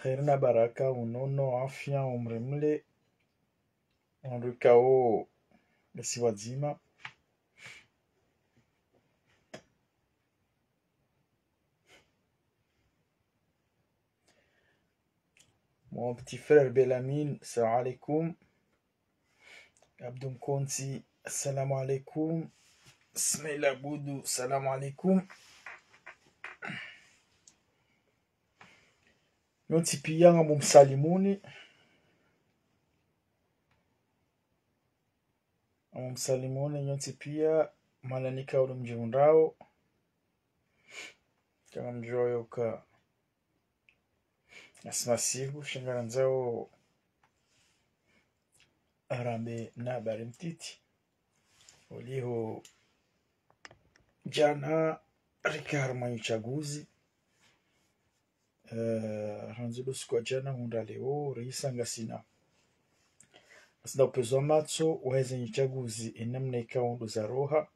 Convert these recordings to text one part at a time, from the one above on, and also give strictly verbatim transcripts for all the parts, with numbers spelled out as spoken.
kheri na baraka, unono, afya, umri mle, wandru ikao ngasi wadzima. Mon petit frère Belamine, salam alaikum. Abdou Mkonti, salam alaikum. Ismail Abdou, salam alaikum. Nyontsi pia ngamumsalimuni. Ngamumsalimuni nyontsi pia, mahala nyi ikao ndo mdjihundrao. Kama mdjuao uka ngasi masihu, sha ngarandzao rambe na habari mtiti. Oliho djana rika harumwa uchaguzi. Eh, randzi ndo usiku wa djana hundra leo, rihisa ngasina. Ngasina upvenuza matso, waheze uchaguzi, enamna ikao ndo zaroha.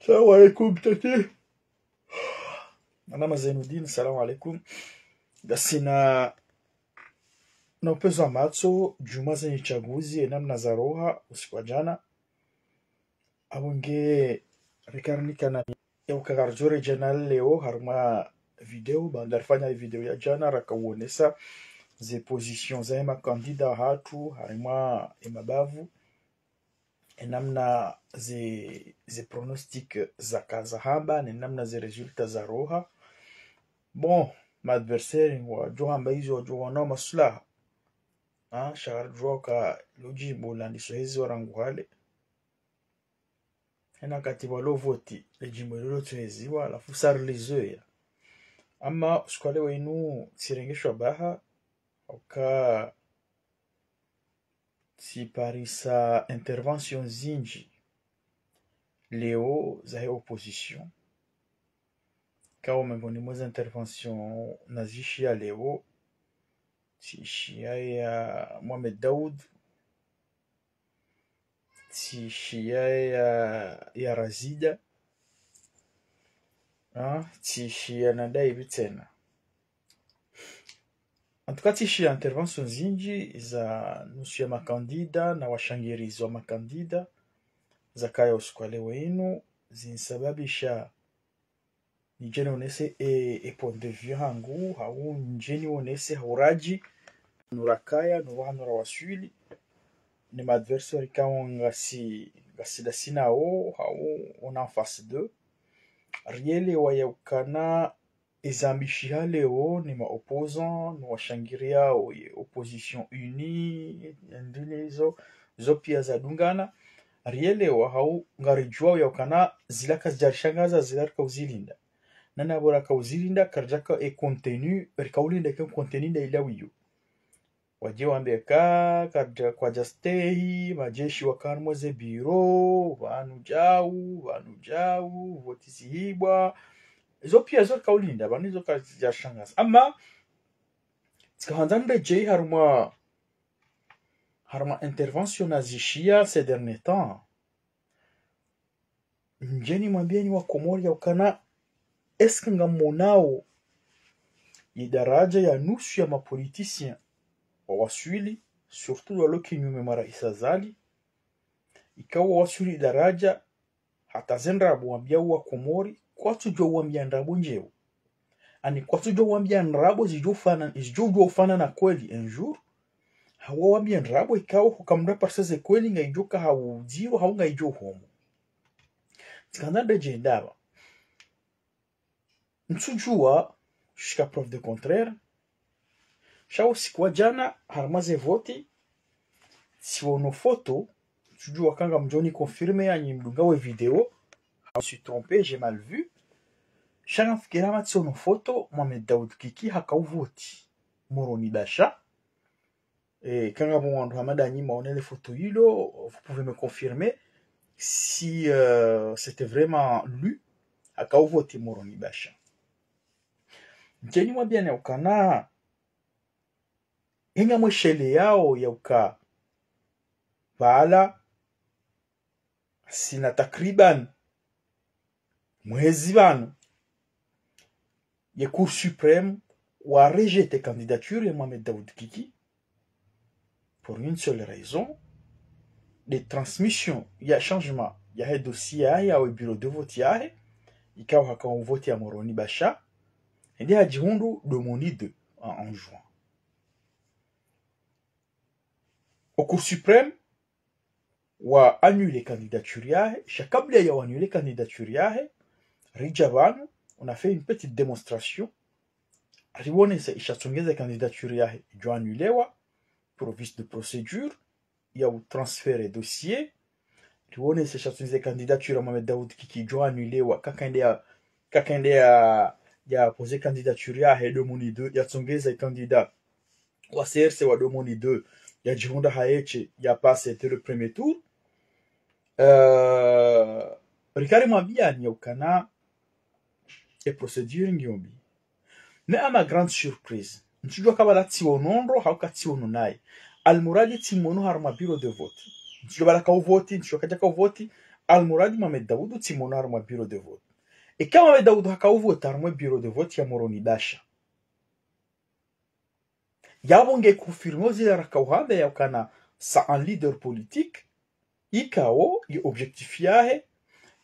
Salam alaikum, tati. Anama Zainuddin, salam alaikum. Ngasina na upvenuza matso, djuu mwa ze uchaguzi, enamna zaroha, usiku wa djana. Apvo nge rikarinika na, yauka karidjoredjea na leo, harumwa video, baanda rifanya video ya djana, rakawonesa ze position za ema candidat hatru, harumwa emabavu. Enamna ze, ze pronostic zaka zahamba, ne namna ze résultat zaroha. Bon, ma adversaire, wadjo hamba izo, wadjo wona maslaha. Ah, sha ngaridjuao uka lo djimbo landiso heziwa rangu hale. Ena wakati walo voti, le djimbo lilo tso heziwa, halafu sa rilizoea. Ama usiku wa leo inu, tsirenge shabaha, uka tsiparisa intervention zindji leo zahe opposition. Ikao miongoni mwa ze intervention nazishiya leo, tsishiya ya Mohamed Daoud, tsishiya ya, ya Razida, ah, tsishiya na ndaivi tsena. En tout cas, tsishiya intervention zindji za nusu ya ma candidat na washangirizi wa ma candidat zakaya usiku wa leo inu, zinisababisha nidje nionese e, e point de vue hangu, hau nidje nionese hauradji, nurakaya, nuwaha nurawaswili, ne ma adversaire ikao ngasi, ngasi ndasi nawo, hau on a en face d'eux. Rielewa yaukana ezambishiha leo ne ma opposants, no washangiriyao ye opposition unie, ndini zo, zo pia zadungana. Rielewa hau ngaridjuao yaukana zila kazidjarishangaza, zila rikauzilinda. Na napvo rakauzilinda, karidjaka e contenu, rikaulinda ike contenu nda ila wiyo. Wadje wambe ka, kadja, kwadjastehi, majeshi wakana mwa ze biro, pvanu djau, pvanu djau, voti zihibwa. Zo pia zo rikaulinda, pvanu zo kazidjashangaza. Ama, tsikahandza ndedjei harumwa, harumwa intervention nazishiya ces derniers temps. Nidje nimwambieni wa Komori yaukana, est-ce que ngamonao ye daraja ya nusu ya ma politiciens wawaswili, surtout walo kinyume mwa Rais Azali, ikao wawaswili daraja hata ze ndrabo wambiao wa Komori, kwatsudjua wambia ndrabo ndjeu. Ani kwatsudjua wambia ndrabo zidjo ufana, zidjo udjua ufana na kweli un jour. Hau wambia ndrabo ikao hukamdra parisa ze kweli ngaidjo ka hau dziro, hau ngaidjo uhomo. Tsikandza ndedje ndapva. Ntsudjua, jusqu'à preuve de contraire. Sha usiku wa djana, harumwa ze voti, tsiwono foto, ntsudjua ka ngamdjo ni confirmer, anyi mdunga we video, je me suis trompé, j'ai mal vu. Sha ngamfikira hama tsiwono foto, Mohamed Daoud Kiki, hakauvoti Moroni Basha. Eh, ka ngapvo wandru hama ndanyi mwaonele foto ilo, vous pouvez me confirmer si, euh, c'était vraiment lui, hakauvoti Moroni Basha. Nidje nimwambieni yaukana, ngamwesheleyao yauka, pvala, sina takriban mwezi pvanu, ye Cour suprême wa rejeté candidature ya Mohamed Daoud Kiki pour une seule raison, de transmission ya changement yahe dossier yahe, yahe bureau de vote yahe, ikao haka vote ya Moroni Basha, ende hadjihundru Domoni deux en, en juin. Au Cour suprême, wa annulé candidature yahe, sha kabla ya wa annulé candidature yahe, ridja pvanu, on a fait une petite démonstration, riwonesa isha tsongeza candidature yahe idjo annuléwa, pour vice de procédure, ya u transférer dossier, riwonesa isha tsongeza candidature ya Mohamed Daoud Kiki idjo annuléwa, kaka ende ya, kaka ende ya, ya poser candidature yahe Domoni deux, ya tsongeza candidat wa C R C wa Domoni deux, ya djihundra hayeshe, ya passer dès le premier tour. Euh, rikari mwambiani ya ukana, e procédure ngiyo mbi. Mais à ma grande surprise, ntsudjuwa kabala tsiwono ndro, hauka tsiwono nayi. Almuradi tsimono harumwa bureau de vote. Ntsudjuwa bala ka uvoti, ntsudjuwa kadjaka uvoti, almuradi Mohamed Daoud tsimono harumwa bureau de vote. Eka Mohamed Daoud haka uvoti harumwa bureau de vote ya Moroni Basha, yapvo nge confirmé zila raka uhamba ya ukana c'est un leader politique, ikao ye objectif yahe,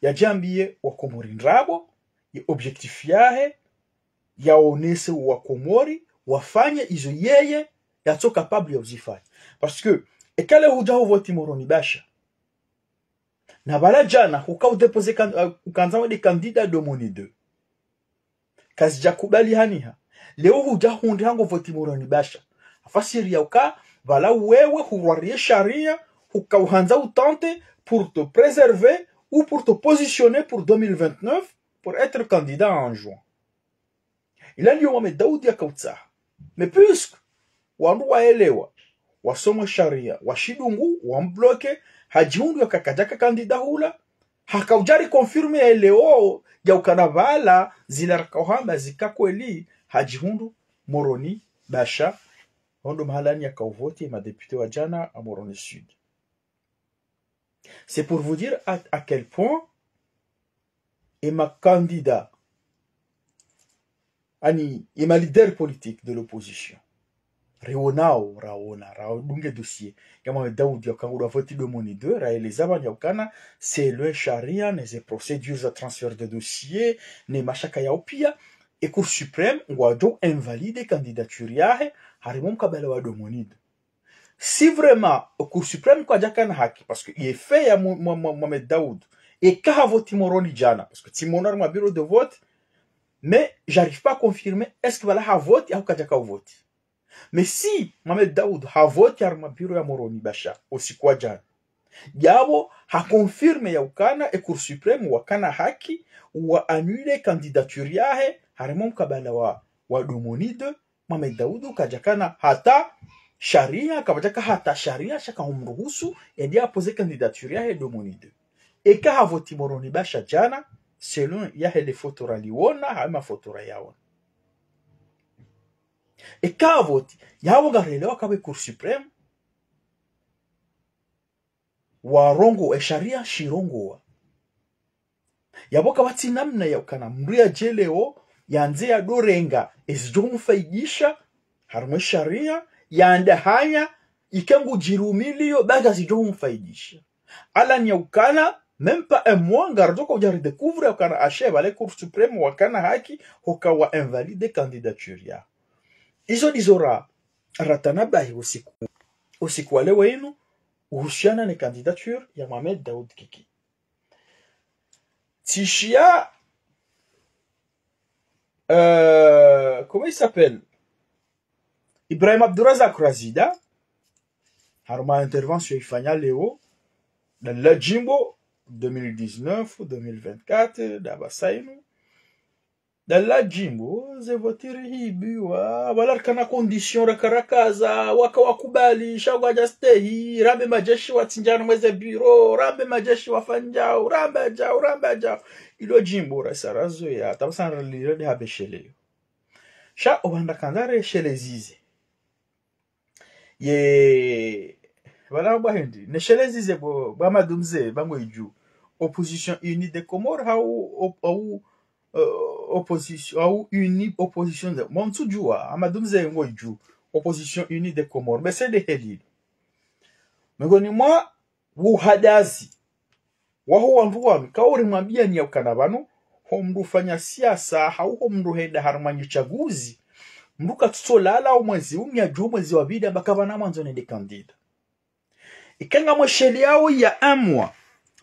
yadjambiye wa Komori ndrabo, ye objectif yahe, yaonese wa Komori, wafanye izo yeye, yatso capable ya uzifanya. Parce que, eka le hudja uvoti Moroni Basha, na pvala djana, huka udéposer can-, uh, ukandza wende candidat Domoni deux, kazidja kubali haniha. Leo hudja hundri hango voti Moroni Basha. Afasiri ya uka, pvala wewe hurwariye sharia, huka uhandza utenter pour te préserver ou pour te positionner pour deux mille vingt-neuf pour être candidat en juin. Ila ndiyo Mohamed Daoud yaka utsaha. Mais puisque wandru waelewa, wasoma sharia, washidungu, wambloqué, hadjihundru yaka kadjaka candidat hula, haka udja ri confirmé ya leo, ya ukana pvala, zila raka uhamba zika kweli, hadjihundru Moroni Basha, hondo mahalani yaka uvoti ma député wa djana a Moroni Sud. C'est pour vous dire à, à quel point e ma candidat, ani, e ma leader politique de l'opposition, riwonao, raona, radunge dossier ya Mohamed Daoud ya ukana ngudjo voti Domoni deux, raeleza pvanu ya ukana, selon sharia, ne ze procédures za transfert de dossier, ne mashaka ya upia, e Cour suprême ngwadjo invalider candidature yahe, harumwa mkabala wa Domoni deux. Si vraiment, o Cour suprême kwadjaka na haki, parce que ye fait ya Mo-, Mo-, Mo-, Mohamed Daoud, eka havoti Moroni djana, parce que tsimono harumwa bureau de vote, mais j'arrive pas à confirmer, est-ce que pvala havoti, au kadjaka uvoti. Mais si Mohamed Daoud havoti harumwa bureau ya Moroni Basha, usiku wa djana, yapvo ha confirmé ya ukana e Cour suprême wakana haki, wa annuler candidature yahe, harumwa mkabala wa, wa Domoni deux, Mohamed Daoud kadjakana hata sharia, kapvadjaka hata sharia shaka humruhusu, yende ya poser candidature yahe Domoni deux. Eka havoti Moroni Basha djana, selon yahe le foto raliona, ha ma foto rayaona. Eka havoti, yapvo ngarelewa kabe Cour suprême, warongoa, e sharia shirongoa. Yapvo kapvatsi namna ya ukana mndru yadje leo, yandze yadorenga ezidjo humfaidisha, harumwa e sharia, yandahanya, ika ngudjirumiliyo, ba ngazidjo humfaidisha. Ala ni ya ukana, même pas un mois, ngaridjo ka udja ridécouvre ya ukana ashe, pvale Cour suprême wakana haki, hoka wa invalider candidature ya. Izo ndizo ra, ratanabahi usiku, usiku wa leo inu, uhusiana ne candidature ya Mohamed Daoud Kiki. Tsishiya, euh, comment il s'appelle ? Ibrahim Abdourazak Razida, harumwa intervention ifanya leo, dans la Jimbo, deux mille dix-neuf, deux mille vingt-quatre, da pvasa inu, dans la Jimbo, ze voti rihibiwa, pvala rikana condition rakarakaza, waka wakubali, sha ngwadja stehi, rambe majeshi watsindjana mweze bureau, rambe majeshi wafanyao, rambe adjao, rambe adjao. Ilo Jimbo, rasa razoea, ta pvasa nralira de habesheleyo. Sha, opvanda kandza reshelezeze. Ye, pvala bwa hindri, neshelezeze bo, bwa madumze, bango idju. Opposition Unie des Comores, hau, op-, hau, euh, opposition, au uni opposition. Mwa mtsudjua, Amadou Mze ngo idju, Opposition Unie des Comores. Be se de helilo. Mengoni mwa wuhadazi waho wandru wanu, kauri mwambiani ya ukana pvanu, ho mndru ufanya siasa, hau ho mndru henda harumwa nyi tsaguzi, mndru katsutso lala o mwezi umi, yadjuo mwezi wa pvili, amba kapvana mwandzo nende candidat. Ika ngamwesheleyao ya un mois,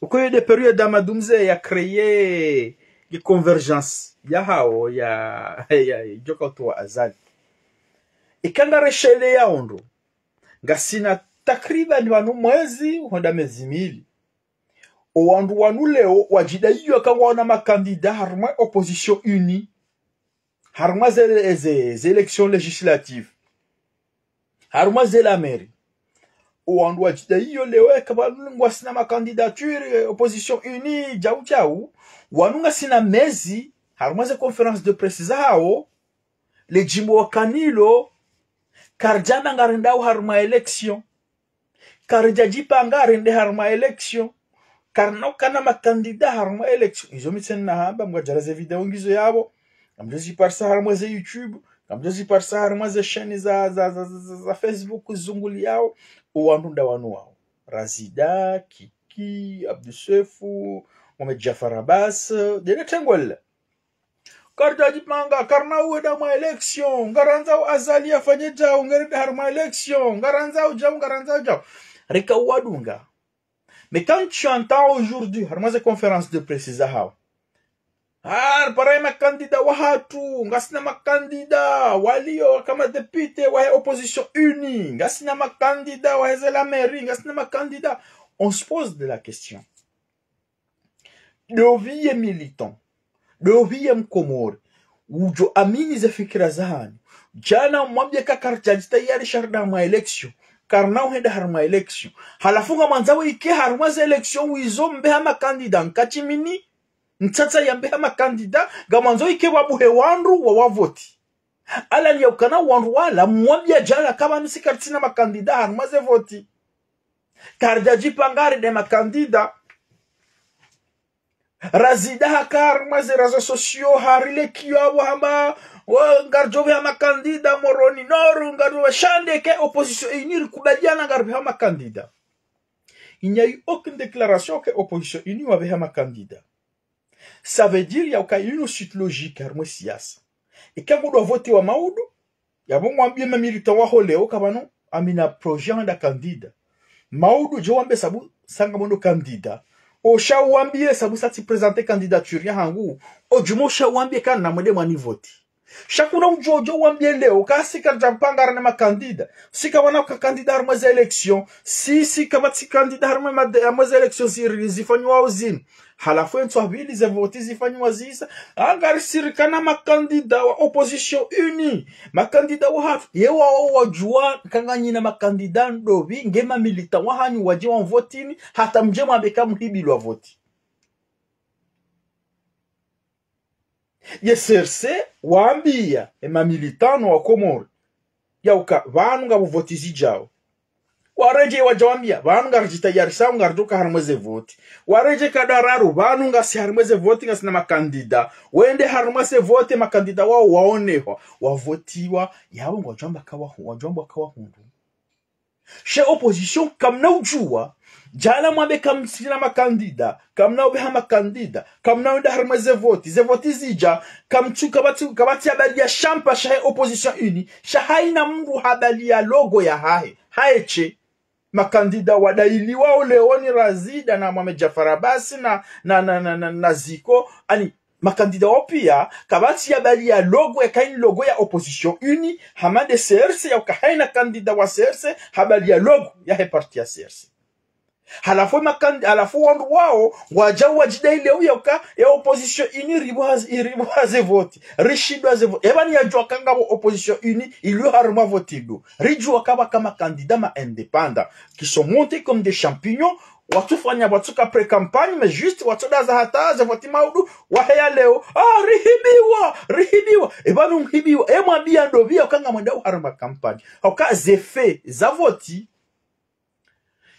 uko yo de période Amadou Mze ya créer ye convergence yahawo ya, ya, ya djoka utowa Azali. Ika ngaresheleyao ndro, ngasina takriban pvanu mwezi, hwenda mezi mili. O wandru wanu leo, wadjidaiyo aka ngwaona makandida harumwa Opposition Unie, harumwa ze, ze, ze élections législatives, harumwa ze la mairie. O wandru wadjidaiyo leo eka pvanu ngwasina macandidature, eh, Opposition Unie, djau djau, wanu ngasina mezi, harumwa ze conférence de presse zahawo, le djimbo wakanalo, karidjamba ngarendao harumwa élection. Karidjadjipanga rende harumwa élection. Karina ukana makandida harumwa élection. Izo mi tsena hamba, mngwadjara ze video ngizo yapvo. Ngamdjo ziparisa harumwa ze YouTube. Ngamdjo ziparisa harumwa ze chaîne za, za, za, za, za, za Facebook zunguliyao. O wandru nda wanu wao. Razida, Kiki, Abdou Soefo, Mohamed Djaffar Abbas, dele tengwela. Karidjadjipanga, karina uhenda mwa élection, ngarandzao Azali yafanye djau, ngarende harumwa élection, ngarandzao djau, ngarandzao djau. Reka uwadunga. Mais quand tu entends aujourd'hui, harumwa ze conférence de presse zahawo, ah, ripara ye makandida wahatru, ngasina makandida, waliyo kama député wahe Opposition Unie, ngasina makandida wahe ze la mairie, ngasina makandida. On se pose de la question. Ndopvi ye militant, ndopvi ye Mkomori, udjo amini ze fikira zahanyu? Djana mwambie ka karidjadjitayarisha rende harumwa élection, karina uhenda harumwa élection. Halafu ngamwandzao ike harumwa ze élection wizo mbeha makandida, nkatsi mimi, ntsatsa ya mbeha makandida, ngamwandzao ike wabuhe wandru wawavoti. Ala ni ya ukana wandru wala, mwambia djana ka pvanu si karitsina makandida harumwa ze voti. Karidjadjipanga rende makandida. Razida haka harumwa ze réseaux sociaux, harilekiyo apvo hamba, wo, ngaridjo beha makandida Moroni Nord, ngaridjo beha, sha nde ke Opposition Unie rikubaliana ngaribeha makandida. Il n'y a eu aucune déclaration ke Opposition Unie wabeha makandida. Ça veut dire ya uka une suite logique harumwa siasa. Ika ngudjo votiwa Maudu, yapvo ngwambie ma militants waho leo ka pvanu ngamina projet ya hwenda candidat. Maudu dje wambie sabu sa ngamwendo candidat. Osha wambie sabu sa tsi présenter candidature yahangu. Odjuma osha wambie kana mwende mwanivoti. Sha kuna udjo, udjo wambie leo ka si karidjapanga rende makandida. Si kapvana uka candidat harumwa ze élection. Si, si kapvatsi candidat harumwa ma de-, harumwa ze élection zi-, zifanyiwao zinu. Halafu entswa pvili ze voti zifanyiwa zisa. Ngari si rikana makandida wa Opposition Unie. Makandida wahatru. Ye wao wadjua ka nganyina makandida ndopvi, nge ma militants wahanyu wadje wamvotini, hata mdje mwambe ka mhibilwa voti. Ye C R C wambia ye ma militants wa Komori ya uka pvanu ngapvo voti zidjao. Waredjei wadja wambia, pvanu ngaridjitayarisao, ngaridjoka harumwa ze voti. Waredjei kadararu, pvanu ngasi harumwa ze voti, ngasina makandida. Wende harumwa ze voti, makandida wao waonehwa, wavotiwa, yapvo ngwadjo amba ka wahu-, ngwadjo amba ka wahundru. She Opposition, kamna udjua, djana mwambe kamsina makandida, kamna ubeha makandida, kamna wenda harumwa ze voti, ze voti zidja, kamtsu, kapvatsi, kapvatsi habari ya shampa shahe Opposition Unie, sha haina mndru habari ya logo yahahe, haeshe. Makandida wadailiwao leo ni Razida na Mohamed Djaffar Abbas na, na, na, na, na, na Ziko, ani, makandida wao pia, kapvatsi habari ya logo, ya kaini logo ya Opposition Unie, hama nde C R C, ya uka haina kandida wa C R C habari ya logo yahe parti ya C R C. Halafu makandi-, halafu wandru wao, wadja wadjidaileo ya uka, ye Opposition Unie iribuha, iribuha ze voti, rishindwa ze voti. Eba ni yadjua ka ngapvo Opposition Unie, iliyo harumwa voti ndo. Ridjua ka pvwaka makandida ma indépendants, qui sont montés comme des champignons, watsufanya, watsuka pré-campagne, mais juste watsudaza hata ze voti Maudu, waheya leo, ah, rihibiwa, rihibiwa. Eba ni mhibiwa, e mwambia ndopvi ya uka ngamwendao harumwa campagne. Hauka ze faits za voti,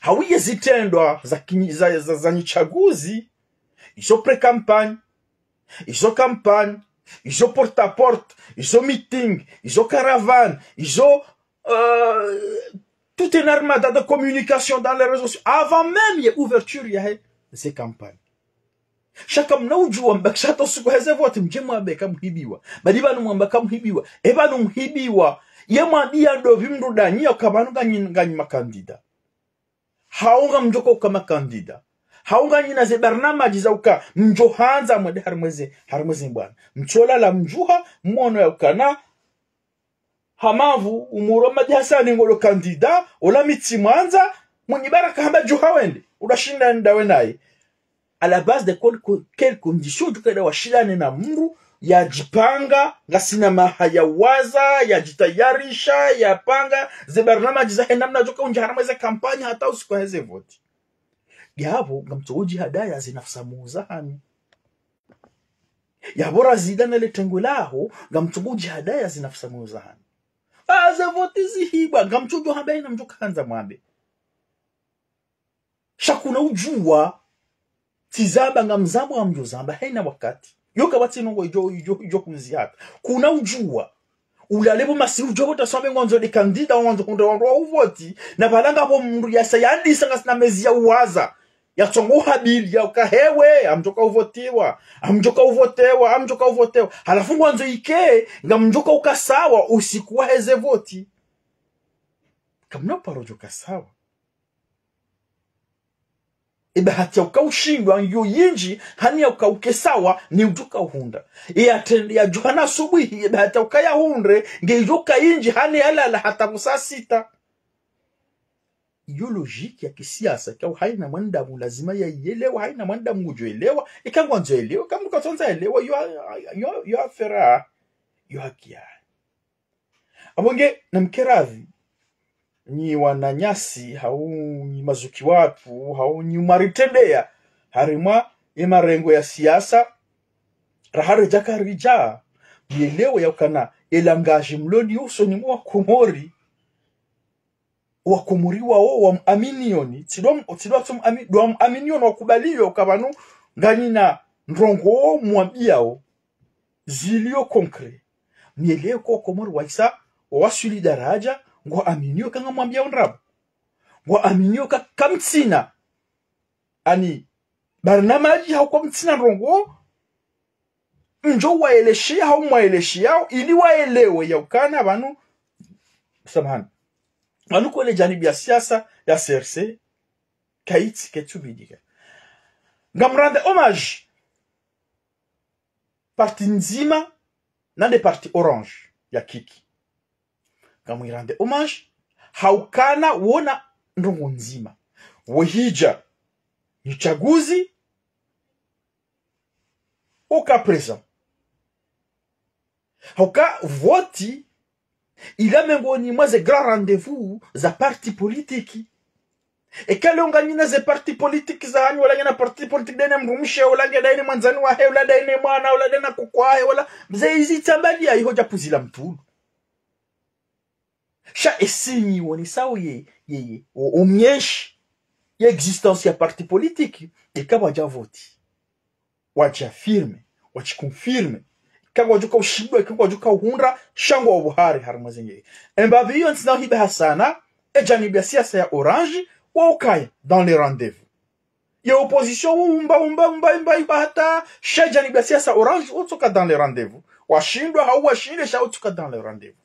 hau ye zitrendwa za kinyi-, za, za, za nyi tsaguzi, izo pré-campagne, izo campagne, Izo porte à porte, izo meeting, izo caravane, izo, euh, toute une armada de communication dans les réseaux sociaux. Avant même ye ouverture yahe ze campagne. Sha kamna udjuwa mbakisha hata usiku heze voti mdje mwambe kamhibiwa. Badi pvanu mwamba kamhibiwa. E pvanu mhibiwa. Ye mwambiya ndopvi mndru danyi yauka pvanu nganyi, nganyi makandida. Hau ngamdjoka uka makandida. Hau nganyina ze barnamaji za uka mdjo handza mwende harimwa ze, harimwa ze mbwana. Mtsola la mdjuha, mwono yaukana, hamavu, umuro Madi Hasani ngolo kandida, ola mi tsimwandza, Mwinyi Baraka hamba djuha wende, udashinda ndawe naye. À la base de quelle, quelle condition, djuka ida washindane na mndru, yadjipanga, ngasina maha ya waza, yadjitayarisha, yapanga, ze barnamaji zahe namna djoka undja harimwa ze kampanya hata usiku heze voti. Yapvo, ngamtso udjihadaya ze nafsi za muzahani. Yapvo razida na le tengwe laho, ngamtso udjihadaya ze nafsi za muzahani. Ah, ze voti zihibwa, ngamtso udjo hamba ina mdjo kandza mwambe. Sha kuna udjuwa, tsi zamba ngamzambo ngamdjo zamba, haina wakati. Yoka pvatsi nongo idjo, idjo, idjo kunzi hata. Kuna udjuwa. Ulale pvo masihu udjo pvo taswambe ngwandzo de kandida ngwandzo hundra wandru wa uvoti. Na pvala ngapvo mndru yasa yandisa ngasina mezi ya uwaza. Yatsongo uhabili, yauka hewe, amdjoka uvotiwa, amdjoka uvotewa, amdjoka uvotewa. Halafu ngwandzo ike, ngamdjoka uka sawa, usiku wa heze voti. Kamna paro djoka sawa. Ye bahati ya uka ushindwa ngiyo yindji, hani ya uka uke sawa, ni udjoka uhundra. Ye yatrende ya djuhana asubuhi, ye bahati ya uka yahundre, nge idjoka yindji, hani yalala hata pvo saa sita. Iyo logique ya kisiasa, ikao haina mwanadamu lazima yaielewa, haina mwanadamu ngudjo elewa, ika ngwandzo elewa, ika mndru katsondza elewa, yo, yo, yo affaire, yo haki yahe. Apvo nge, namkeradhi, nyi wananyasi, hau nyi mazuki watru, hau nyi mwaritrendeya, harimwa ye marengo ya siasa, raha redja karidja, mwelewe yaukana, ye langage mlo nayo usoni mwa Komori, Wakomori wao wamuaminiyoni, tsi ndo, tsi ndo tsu muami-, ndo wamuaminiyoni wakubaliyo uka pvanu nganyina ndrongoo mwambiyao zilio concret. Mwelewe ko Wakomori waisa wawaswili daraja, ngwaaminio ka ngamwambiyao ndrabo. Ngwaaminio ka kamtsina. Ani, barnamaji hau kamtsina ndrongoo, mdjo waeleshiya hau mwaeleshiyao, ili waelewe yaukana pvanu, samahani. Pvanu ko le janibu ya siasa ya C R C, kaitsi ketsubidika. Ngamrande hommage parti ndzima, nande parti Orange ya Kiki. Ngamwirande hommage, haukana wona ndrongoo ndzima. Wehidja, nyi tsaguzi, au cas présent. Hauka voti, ila mengoni mwa ze grand rendez-vous za parti politique. Eka leo nganyina ze parti politique zahanyu, wala ngena parti politique daine mdrumshe, wala nge daine mwandzani wahe, wala daine mwana, wala daine kuku wahe, wala mze izi tsambali ya iho dja puzila mtulu. Sha esinyi wonesao ye, ye, ye, o, omyeshi, ye existence ya parti politique, eka wadja voti. Wadja affirme, wadji confirme. Eka wadjuka ushindwa, eka wadjuka uhundra, sha ngwao pvo hari, harimwa zenge. Embapvi iyo ntsina hiba hasana, e janibu ya siasa ya Orange, waukaya, dans les rendez-vous. Ye opposition umba, umba, umba, umba, umba hata, sha janibu ya siasa Orange, utsoka dans les rendez-vous. Washindwa, hau washinde, sha utsoka dans les rendez-vous.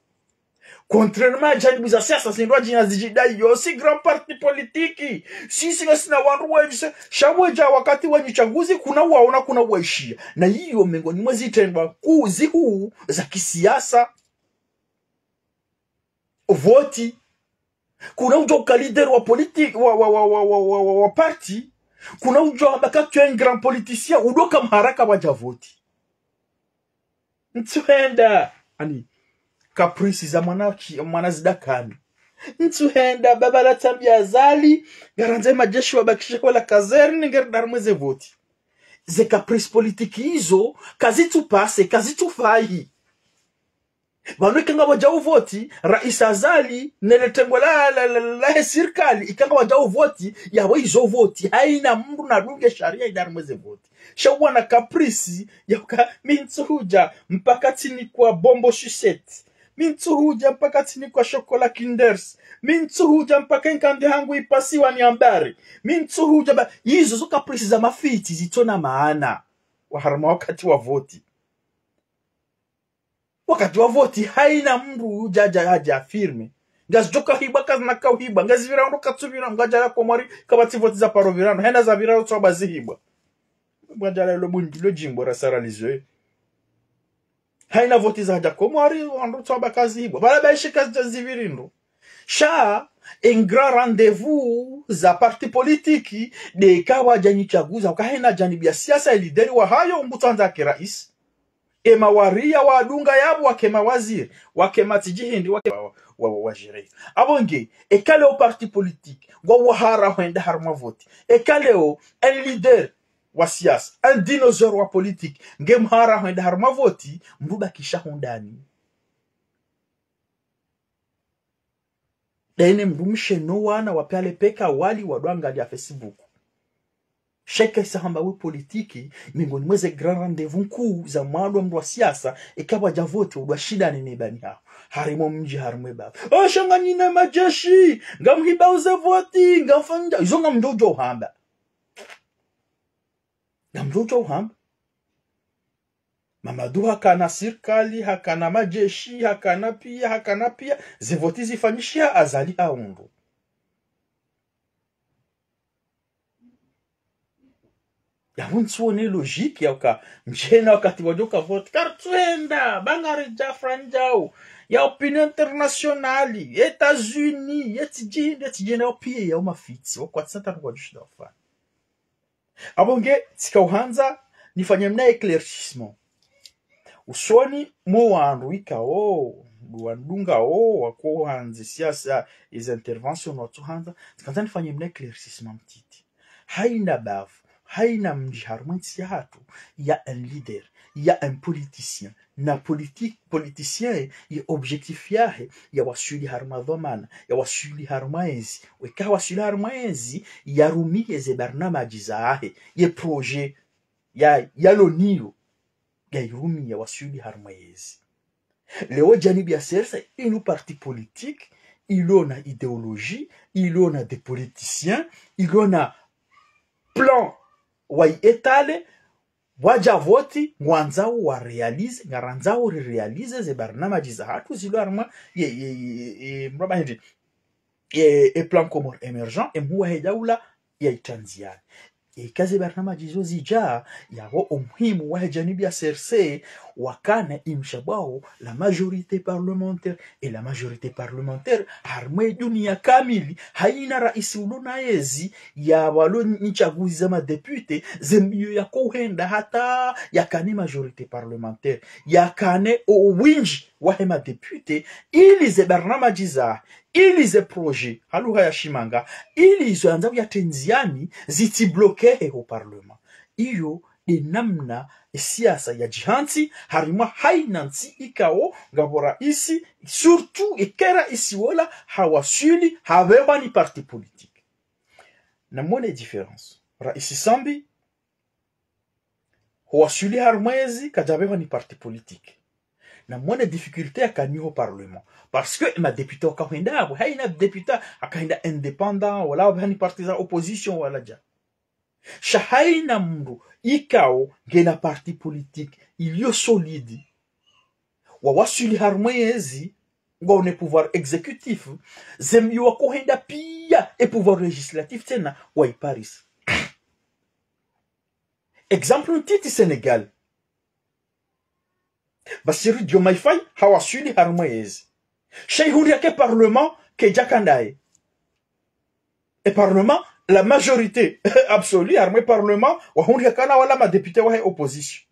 Contrairement à janibu za siasa, zindru wadjina zidjidai yo, si grand parti politique. Si, si, ngasina wandru wendji, si, sha pvwadja wakati wa nyi tsaguzi, kuna waona, kuna waishiya. Na iyo mengoni mwa zitrendwa kuu zihuu za kisiasa. Voti. Kuna udjo ka leader wa politique, wa, wa, wa parti. Kuna udjo hamba ka tu es un grand politicien, udoka mharaka wadja voti. Ntsuhenda, ani, caprice za mwana ki-, mwana zidakani. Ntsuhenda, baba la tsambiya Azali, ngarandze majeshi wabakishe wala caserne, ngeri harimwa ze voti. Ze caprice politique izo, kazitsu passe, kazitsu fayi. Pvanu eka ngapvwadja uvoti, Rais Azali, nele tengwe la, la, la, la, lahe sirikali, eka ngapvwadja uvoti, yapvo izo voti, haina mndru nadunge sharia ida harimwa ze voti. Sha wana caprice ya uka mi ntsuhudja mpaka tsinikwa bonbon sucette. Mi ntsuhudja mpaka tsinikwa chocolat Kinders. Mi ntsuhudja mpaka inkandi hangu ipasiwa ni ambare. Mi ntsuhudja ba, izo zo caprice za mafitsi zitsona maana. Wa harumwa wakati wa voti. Wakati wa voti, haina mndru udja, dja, hadja affirmer. Ngazidjoka hibwa, kazina kauhibwa, ngazipvirao ndo katsupvira, ngwadjaya Komori, kapvatsi voti zaparo pvira ndo, hena zapvirao tswaba zihibwa. Mwadjaya lo bundi, lo djimbo ra saralizo, eh. Haina voti zadja Komori, wandru tswaba kazihibwa. Bala baishi kazidja zipviri ndo. Sha, un grand rendez-vous za parti politique, de kawadja nyi tsaguza, uka haina djanibu ya siasa, e leader wahayo, ngutsoandza ke rais. E mawaria wadunga yapvo wake mawaziri, wake matsidjihindi, wake wa, wa, wa, waziri. Apvo nge, eka leo parti politique, ngwao wahara hwenda harumwa voti. Eka leo, un leader wa siasa, un dinosaure wa politique, nge mhara hwenda harumwa voti, mndru bakisha hundani. Dayine mndru mshe no wana wapvale peka wali wadwangalia Facebook. Sheke isa hamba we politique, miongoni mwa ze grand rendez-vous nkuu za mwando mndru wa siasa, eka pvwadja voti udwa shindane ne bani haho. Harumwa mdji harumwa baba. O sha nganyina majeshi, ngamhibao ze voti, ngamfanya, izo ngamdjo udjo hamba. Ngamdjo udjo hamba. Mamadu hakana sirikali, hakana majeshi, hakana pia, hakana pia, ze voti zifanyishiha Azali ahundru. Yapvo ntsuone logique ya uka, mdjena wakati wadjoka voti, kartsuhenda, bangari djafra ndjau, ya opinion internationale, États-Unis, ye tsidjihindi, ye tsidjihindi, ya opinion ya umafitsi, wakwatsata kwa djushida wafanya. Apvo nge, tsika uhandza, nifanye mna éclaircissement. Usoni, mo wandru ikao, wandungao, wako handzi siasa, izi intervention watsu handza, tsika handza nifanye mna éclaircissement mtiti. Haina bavu, haina mdji harumwa entsi yahatru, ya un leader, ya un politicien, na politique, politicien ye, ye objectif yahe, ya waswili harumwa dhwamana, ya waswili harumwa ezi, weka waswili harumwa ezi, ya rumiye ze barnamaji zahe, ye projet, ya, ya loniyo, ya irumiye ya waswili harumwa ezi. Leo djanibu ya siasa, inu parti politique, ilo na idéologie, ilo na des politiciens, ilo na plan wa i étaler, wadja voti, ngwandzao wa réaliser, ngarandzao ri réaliser ze barnamaji zahatru zilo harumwa, ye, ye, ye, ye, mraba hindri, ye, e plan Comores émergent, e mhuwa he daula ya itranziani. Eka ze barnamaji zo zidja, yapvo omuhimu wahe djanibu ya C R C, wakana imshabwao la majorité parlementaire. Et la majorité parlementaire, harumwa e dunia kamili, haina raisi ulo na ezi, ya walo ni tsaguzi za madéputé, ze mbio yako uhenda hata yakane majorité parlementaire, yakane o windji wahe madéputé, ili ze barnamaji za, ili ze projet, ha lugha ya shimanga, ili izo yandzao ya tranziani, zitsi bloquer he ho parlement. Iyo, de namna e siasa ya djihantsi, harumwa haina ntsi ikao, ngapvo raisi, surtout eka raisi wola, hawaswili, hapvehwa ni parti politique. Namwone différence. Raisi Sambi, hawaswili harumwa ezi, kadjapvehwa ni parti politique. Namwone difficulté yakanayo ho parlement. Parce que madéputé waka uhenda apvo, haina député akahenda indépendant, wala wapvehwa ni parti za opposition, wala dja. Sha haina mndru ikao ngena parti politique iliyo solide, wawaswili harumwa ezi, ngwaone pouvoir exécutif, ze mbio wako uhenda pia e pouvoir législatif tsena, waiparisa. Exemple ntiti Sénégal. Bassirou Diomaye Faye, hawaswili harumwa ezi. Sha ihundri yake parlement, kedjaka ndaye. E parlement, la majorité absolue, harumwa e parlement, wahundri yakana wala madéputé wahe opposition.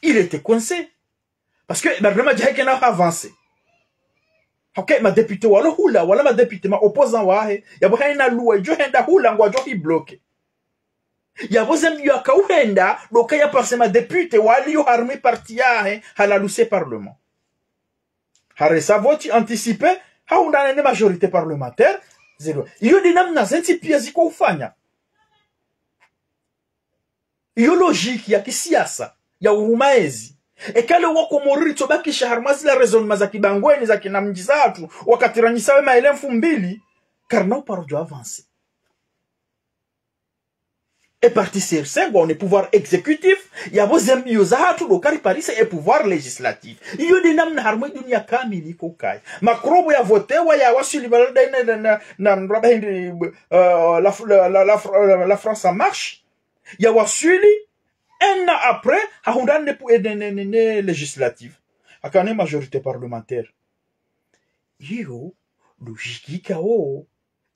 Il était coincé. Parce que barnamaji yahe kena avancé. Ok, madéputé walo hula, wala madéputé ma opposant wahe, yapvo haina loi idjo henda hula ngwadjo hi bloquer. Yapvo ze mbio yaka uhenda, doka ya passer madéputé waliyo harumwa e parti yahe, halalusa e parlement. Haresa voti anticipé, hahundra ne majorité parlementaire, zero. Iyo de namna ze ntsi pia ziko ufanya. Iyo logique ya kisiasa, ya urumaezi. Eka le wakomori ritsobakisha harumwa zila raisonnement za kibangweni, za kinamdji zatru, wakati ranyisa we maele mfumbili, karina uparo djo avancer. E parti C R C ngwaone pouvoir exécutif, yapvo zembiyo zahatru ndo kariparise e pouvoir législatif. Iyo nde namna harumwa e dunia kamili iko ukaya. Macron pvo yavotewa yawaswili pvala dayi na, na, na, na, mraba hindri, euh, la, la, la, la, la France en marche, yawaswili, un an après, hahundra ne pou-, ne, ne, ne, ne législative. Hakana majorité parlementaire. Iyo, logique ikao,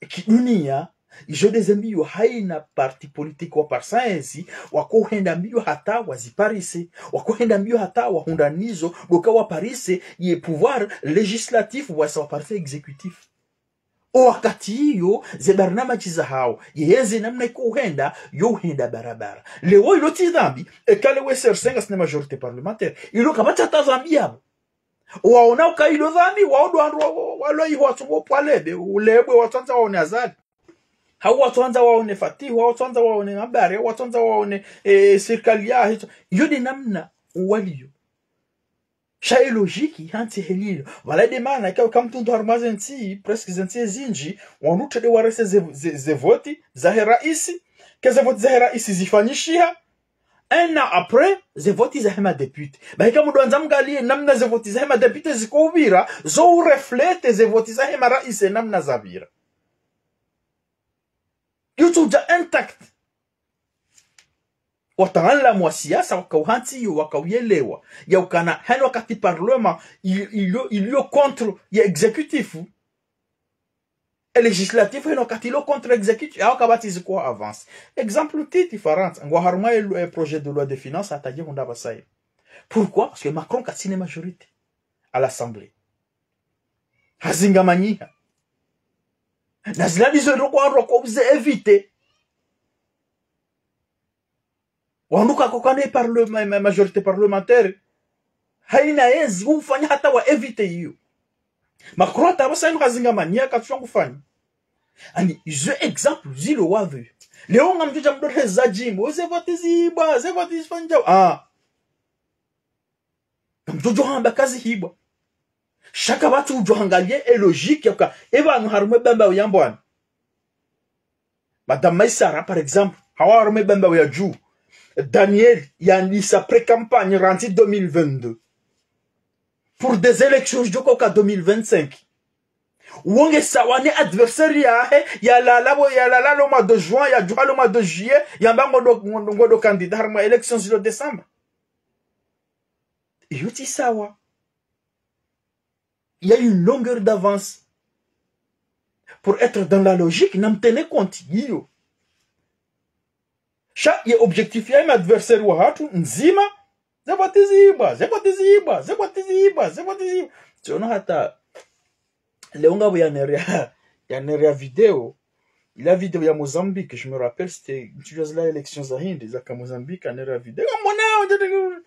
kidunia, izo nde zembiyo haina parti politique waparisa entsi, wakohenda mbiyo hata waziparise, wakohenda mbiyo hata wahundra nizo, ndo uka waparise ye pouvoir législatif, wasa waparise exécutif. O wakati iyo, ze barnamaji zahao, yeze namna iko uhenda, yo uhenda barabara. Leo ilo tsi dhambi, eka le we C R C ngasina majorité parlementaire, ilo kapvatsi hata dhambi yapvo. Waona uka ilo dhambi, wao ndo wandru wa, wa, walo iho watsongo pvwa lebe, ulebwe watsandza waone Azali. Hau watsandza waone Fatihu, hau watsandza waone Mabare, hau watsandza waone, eh, sirikali ya, hicho. Iyo nde namna waliyo. Sha ye logique, hantsi helilo. Pvala nde mana, ika, ika mtsundu harumwa ze ntsi, presque ze ntsi zindji, wandru tsi nde warese ze, ze, ze voti, zahe raisi, ke ze voti zahe raisi zifanyishiha, un an après, ze voti zahe madéputé. Ba ika mdowandza mngaliye namna ze voti zahe madéputé ziko upvira, zo urefléter ze voti zahe maraisi namna zapvira. Yo tsi udja intact. Wataalamu wa siasa wakauhantsi iyo wakauyelewa. Ya ukana, heni wakati parlement il-, ilio, ilio contre ye exécutif, e législatif heni wakati ilo contre exécutif, yawo kapvatsi ziko avance. Exemple ntiti Farantsa, ngwa harumwa e lo-, e projet de loi de finances hata dje hundra pvasa iyo. Pourquoi ? Parce que Macron katsina majorité à l'Assemblée. Hazingamanyiha. Na zila ndizo ndo kwa wandru wako uze éviter. Wandru kako kana parle-, ma, ma, majorité parlementaire. Haina yezi, ufanya hata wa éviter iyo. Macron hata pvasa inu hazingamanyiha katsuwa ngufanya. Ani, izo exemple zilo wapve. Leo ngamdjo dja mdoreza djimbo, ze voti zibwa, ze voti zifanyao. Ah. Ngamdjo djo hamba kazihibwa. Sha kapvatsi udjo hangaliye e logique ya uka, e pvanu harumwa e Bambao ya Mbwani. Madame Maïsara, par exemple, hawu harumwa e Bambao ya Dju. Daniel, yandisa pré-campagne randzi deux mille vingt-deux. Pour des élections, djo uka deux mille vingt-cinq. Wo nge sawa ne adversaire yahe, yalala pvo, yalala lo mois de juin, yadjuha lo mois de juillet, yamba ngondo, ngondo, ngondo candidat harumwa élections zilo décembre. Iyo tsi sawa. Il y a une longueur d'avance. Pour être dans la logique, namtene compte, iyo. Sha ye objectif ya ye ma adversaire wahatru, ndzima, ze voti zibwa, ze voti zibwa, ze voti zibwa, ze voti zibwa. Tsiono hata, leo ngapvo yanerea, yanerea vidéo, ila vidéo ya Mozambique, je me rappelle, c'était, ntsidjuwa zila élections za hindri, zaka Mozambique, yanerea vidéo, kamwona,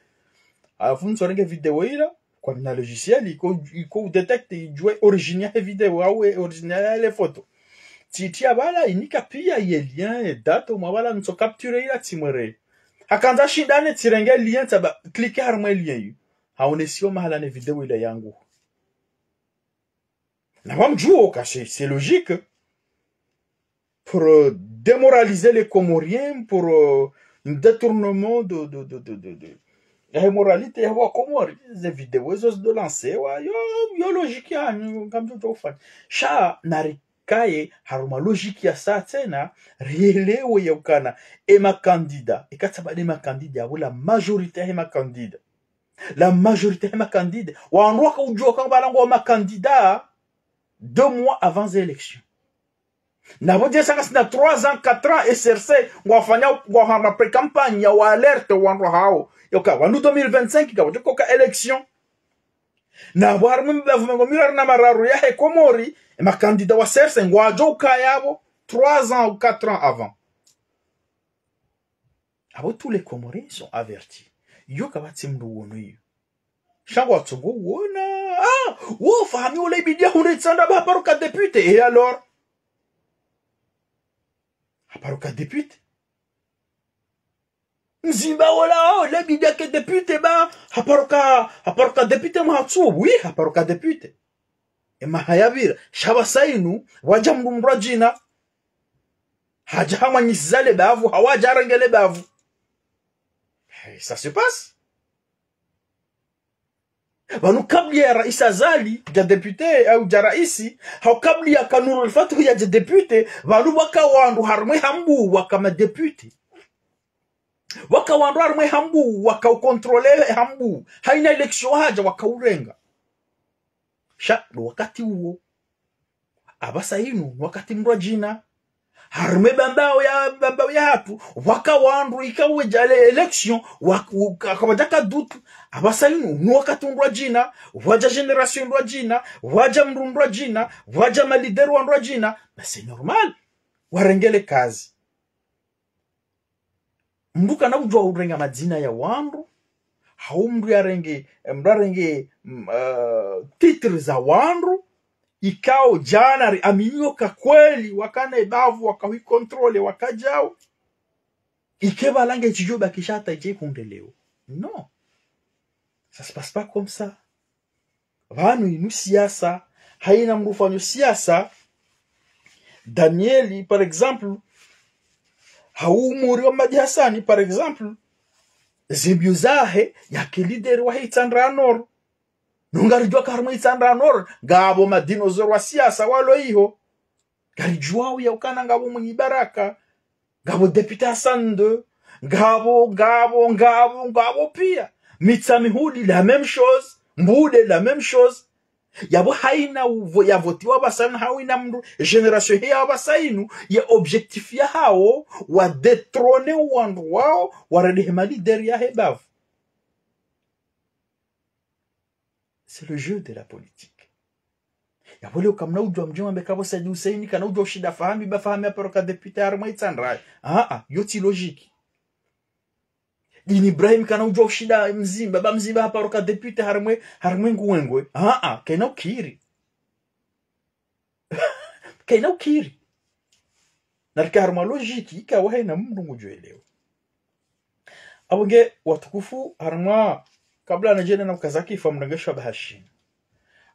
halafu ntsorenge vidéo ila, kwa mina logiciel, iko, iko udétecter, idjuwe origine ya he vidéo, hau origine ya le photo. Tsitriya pvala, inika piya ye lien, ye date, mwa pvala, ntso capturer ila tsimwere. Hakandza shindane, tsirenge lien, tsamba, cliquer harumwa e lien iyo. Haonesiwa mahala ne vidéo ila yangu. Na wamdjuo ka, c'est, c'est logique. Pour, euh, démoraliser les Comoriens, pour, euh, un détournement de, de, de, de, de, de, ya moralité ya wa Comores. Ze vidéo ezo zido lancewa, yo, yo logique ya, ngamdjo ufanya. Sha, narikaye, harumwa logique ya sa tsena, rielewe ya ukana, e ma candidats, e katsaba de ma candidats, yapvo la majorité ya ma candidats. La majorité ya ma candidats. Wandru waka udjuwa kamba pvala ngwao ma candidats deux mois avant les élections. Na pvo djesa ngasina trois ans, quatre ans, S R C, ngwafanya, ngwahamba pré-campagne, ya wa alerte, wandru hawo. Yoka, wanu deux mille vingt-cinq, ka, wadjo uka élection. Na pvo harumwa e mabavu mengo miraru na mararu ya he Komori, e ma candidats wa S R C, ngwadjo ukaya pvo, trois ans ou quatre ans avant. Apvo tous les Comoriens sont avertis. Iyo kapvatsi mndru uono iyo. Sha ngwatsongo uona. Ah, wo Fahami ola ibidi yahundre itsandra ba haparo ka député. Et alors ? Haparo ka député. Mzimba wola, oh, le bidi yake député ba, haparoka, haparoka député mhatsu, oui, haparoka député. Emaha yapvira, sha pvasa inu, pvwadja mndru mndru wa djina. Hadja hamwanyisiza le bavu, hau hadja harenge le bavu. Eh, ça se passe. Pvanu kabla ya Raisi Azali, dja député, au dja raisi, hau kabla ya Kanuru Alfatu yadje député, pvanu pvwaka wandru harumwa e Hambu, waka ma député. Pvwaka wandru harumwa e Hambu, waka u contrôler e Hambu. Haina élection hadja, waka urenga. Sha, ndo wakati uwo. Apvasa inu, ni wakati mndru wa djina. Harumwa e Bambao ya, Bambao yahatru, pvwaka wandru ikao wedja le élection, wak-, uka-, kapvadjaka dutu. Apvasa inu, ni wakati mndru wa djina, pvwadja génération mndru wa djina, pvwadja mndru mndru wa djina, pvwadja ma leader wandru wa djina. Mais c'est normal. Warenge le hazi. Mndru kana udjuwa urenga madzina ya wandru, hau mndru yarenge, mndru yarenge, mm, eh, titre za wandru, ikao djana riaminio ka kweli, wakana e bavu, waka hui contrôler, wakadjao. Ike pvala nge tsidjo bakisha hata idje ihundre leo. Non. Ça se passe pas comme ça. Pvanu inu siasa, haina mndru ufanyo siasa. Danieli, par exemple, hau Umuri wa Madi Hassani, par exemple, ze mbio zahe, yake leader wahe Itsandra Nord. No ngaridjuwa ka harumwa Itsandra Nord, ngapvo madinosaure wa siasa walo iho. Ngaridjuwao ya ukana ngapvo Mwinyi Baraka, ngapvo député Hassan deux, ngapvo, ngapvo, ngapvo, ngapvo pia. Mitsamihuli, la même chose. Mbude, la même chose. Yapvo haina uvo-, yavotiwa pvasa inu, haina mndru, génération he ya pvasa inu, ye objectif yahao, wa détrôner wandru wao, warendehe ma leader yahe bavu. C'est le jeu de la politique. Yapvo leo kamna udjuwa mdjomba mbe kapvo Said Hussein, kana udjuwa ushinda Fahami, ba Fahami haparoka député harumwa Itsandra. Ah, ah, yo tsi logique. Dini Ibrahim kana udjuwa ushinda Mzimba, ba Mzimba haparoka député harumwa, harumwa Ngungwe. Ah, ah, kaina ukiri. Kaina ukiri. Narike harumwa logique, ikao haina mndru ngudjo elewa. Apvo nge watukufu, harumwa, kabla nadjende na ukaza kifa mrengesho wa bahashinu.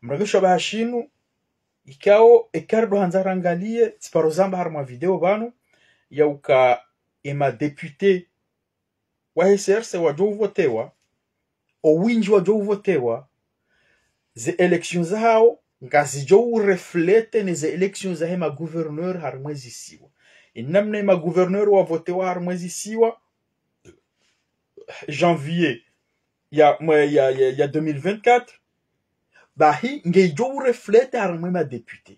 Mrengesho wa bahashinu, ikao, eka ridjo handza rangalie, tsiparo zamba harumwa video pvanu, ya uka ema député wahe C R C wadjo uvotewa, o windji wadjo uvotewa, ze élections zahao, ngazidjo urefléter ne ze élections zahe ma gouverneurs harumwa ezisiwa. Inamna ema gouverneurs wavotewa harumwa ezisiwa, janvier ya, mwe-, ya, ya, ya deux mille vingt-quatre, bahi ngedjo urefléter harumwa ema députés.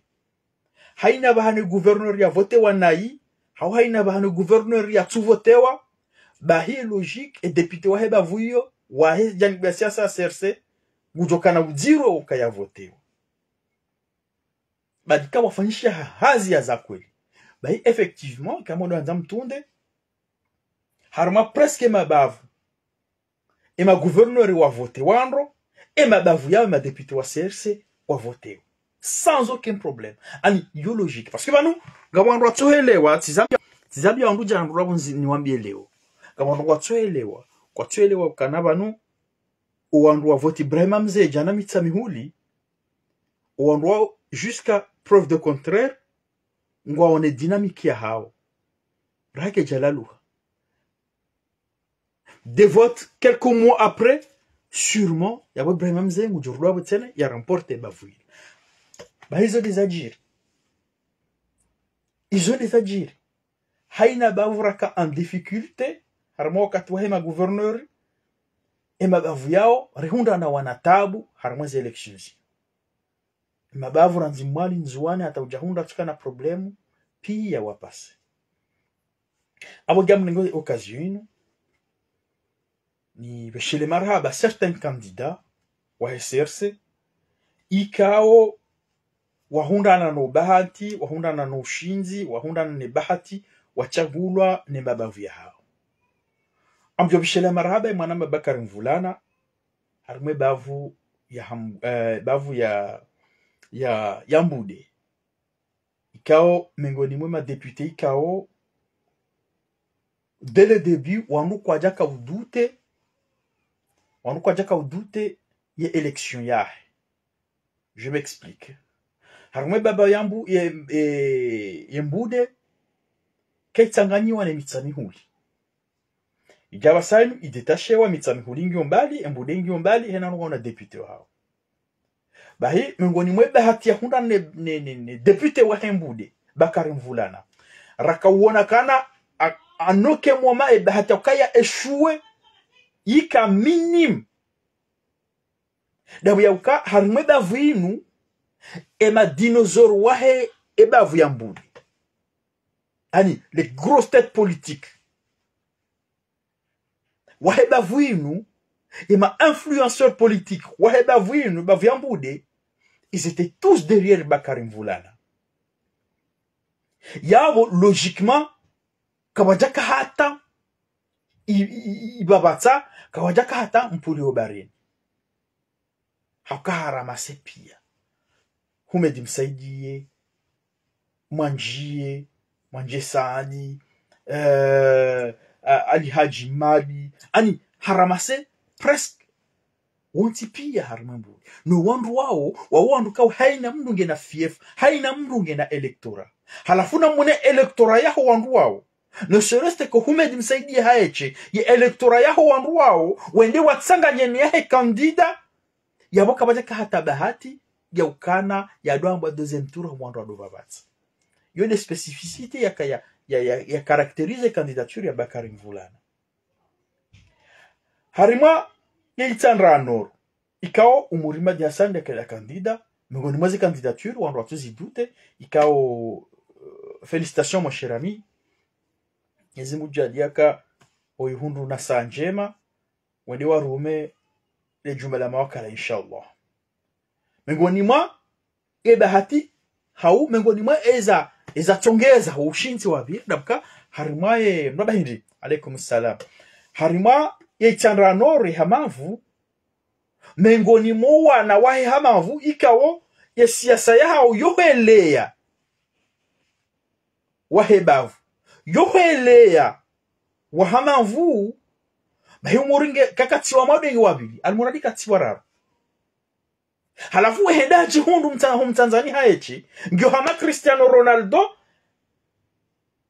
Haina pvahanu gouverneur yavotewa nayi, hau haina pvahanu gouverneur yatsuvotewa, bahi logique, e député wahe bavu iyo, wahe djanibu ya siasa ya C R C, ngudjo kana udziro uka yavotewa. Badi ka wafanyisha ha-, hazi ya za kweli. Bahi effectivement, kama ndo handza mtunde, harumwa presque mabavu, ema gouverneur wavotewa ndro, ema bavu yao ema député wa C R C wavotewa. Sans aucun problème. Ani, yo logique. Parce que pvanu, ngapvo wandru watsohelewa, tsi zambia, tsi zambia wandru djana ndro wapvo nzi-, niwambie leo. Ngapvo wandru watsohelewa, kwatsohelewa kana pvanu, o wandru wavoti Ibrahima Mze djana Mitsamihuli, o wandru wao, jusqu'à preuve de contraire, ngwaone dynamique yahao. Rake djalaluha. Des votes, quelques mois après, sûrement, yapvo Ibrahima Mze ngudjo rudi wapvo tsena, ya remporte bavu ile. Bahi izo ndeza djiri. Izo ndeza djiri. Haina bavu raka en difficulté, harumwa wakati wahe ma gouverneur, ema bavu yao, rihundrana wana tabu, harumwa ze élections. Ema bavu randzi Mwali, Ndzuwani, hata udja hundra tsuka na problème, pia wapase. Apvo ngamnengo occasion inu, nipveshele marahaba certains candidats wa C R C, ikao wahundrana no bahati, wahundrana no ushindzi, wahundrana ne bahati, watsungulwa ne mabavu yahao. Ngamdjo pveshele marahaba ye mwana Mabakari Mvulana, harumwa e bavu ya Ham-, eh, bavu ya, ya, ya Mbude. Ikao, mengoni mwe ma députés ikao, dès le début, wandru kwadjaka udouter, wandru kwadjaka udouter ye élection yahe. Je m'explique. Harimwa e bava ya Mbu-, ye, ye, ye Mbude, kayitsanganyiwa ne Mitsamihuli. Idja pvasa inu, idétachewa, Mitsamihuli ngiyo mbali, e Mbude ngiyo mbali, hena nuka una député wahawo. Bahi, mengoni mwe bahati yahundra ne, ne, ne, ne député wahe Mbude, Bakari Mvulana. Raka uona kana, a, à aucun moment, e bahati ya ukaya échoué, yika minime. Ndapvo ya uka, harimwa e bavu inu, e madinosaures wahe e bavu ya Mbude. Yaani, les grosses têtes politiques wahe bavu inu, e ma influenceurs politiques wahe bavu inu, bavu ya Mbude, ils étaient tous derrière Bakari Mvulana. Yapvo, logiquement, kawadjaka hata, i, i, i, ibapvatsa, kawadjaka hata mpuli o barini. Hauka ha ramasser piya Houmed Msaidié, Mwandjié, Mwandjié Saadi, euh, a-, Ali Hadji Mmadi, yaani ha ramasser presque wontsi piya harimwa e Mbude. No wandru wawo, wawo wandru kawo hayina mndru ngena fief, hayina mndru ngena électorat. Halafu namwone électorat yaho wandru wawo. Ne serait-ce que Houmed Msaidié haeshe, ye électorat yaho wandru wawo, wende watsanganye ne yahe candidat, yapvo kawadjaka hata bahati ya ukana yadjo amba deuxième tour, wandru wadjo pvapvatsa. Iyo nde spécificité yaka ya, ya, ya, ya caractériser candidature ya Bakari Mvulana. Harimwa ye Itsandra Nord, ikao Umuri Madi Hassan ndeke candidat, mengoni mwa ze candidature, wandru watsu zi douter, ikao, euh, félicitations mon cher ami. Mwenyezi Mungu djaaliya ka oyihundru na saa ndjema, wende warume le djumba la mawakala, inshallah. Mengoni mwa ye bahati, hau mengoni mwa eza, eza tsongeza ushindzi wa pvili, ndapvo uka harimwa ye, mrahaba hindri, alaikum salam. Harimwa ye Itsandra Nord ha Mavu, mengoni mwa wana wahe ha Mavu, ikao ye siasa yahawo yohweleya wahe bavu, yohweleya wa ha Mavu, bahi Umuri nge, kakatsiwa mwa wandru wengi wa pvili, almuradi katsiwa raru. Halafu we hende hadjihundru mta-, hu Mtanzania haeshe, ngiyo hama Cristiano Ronaldo,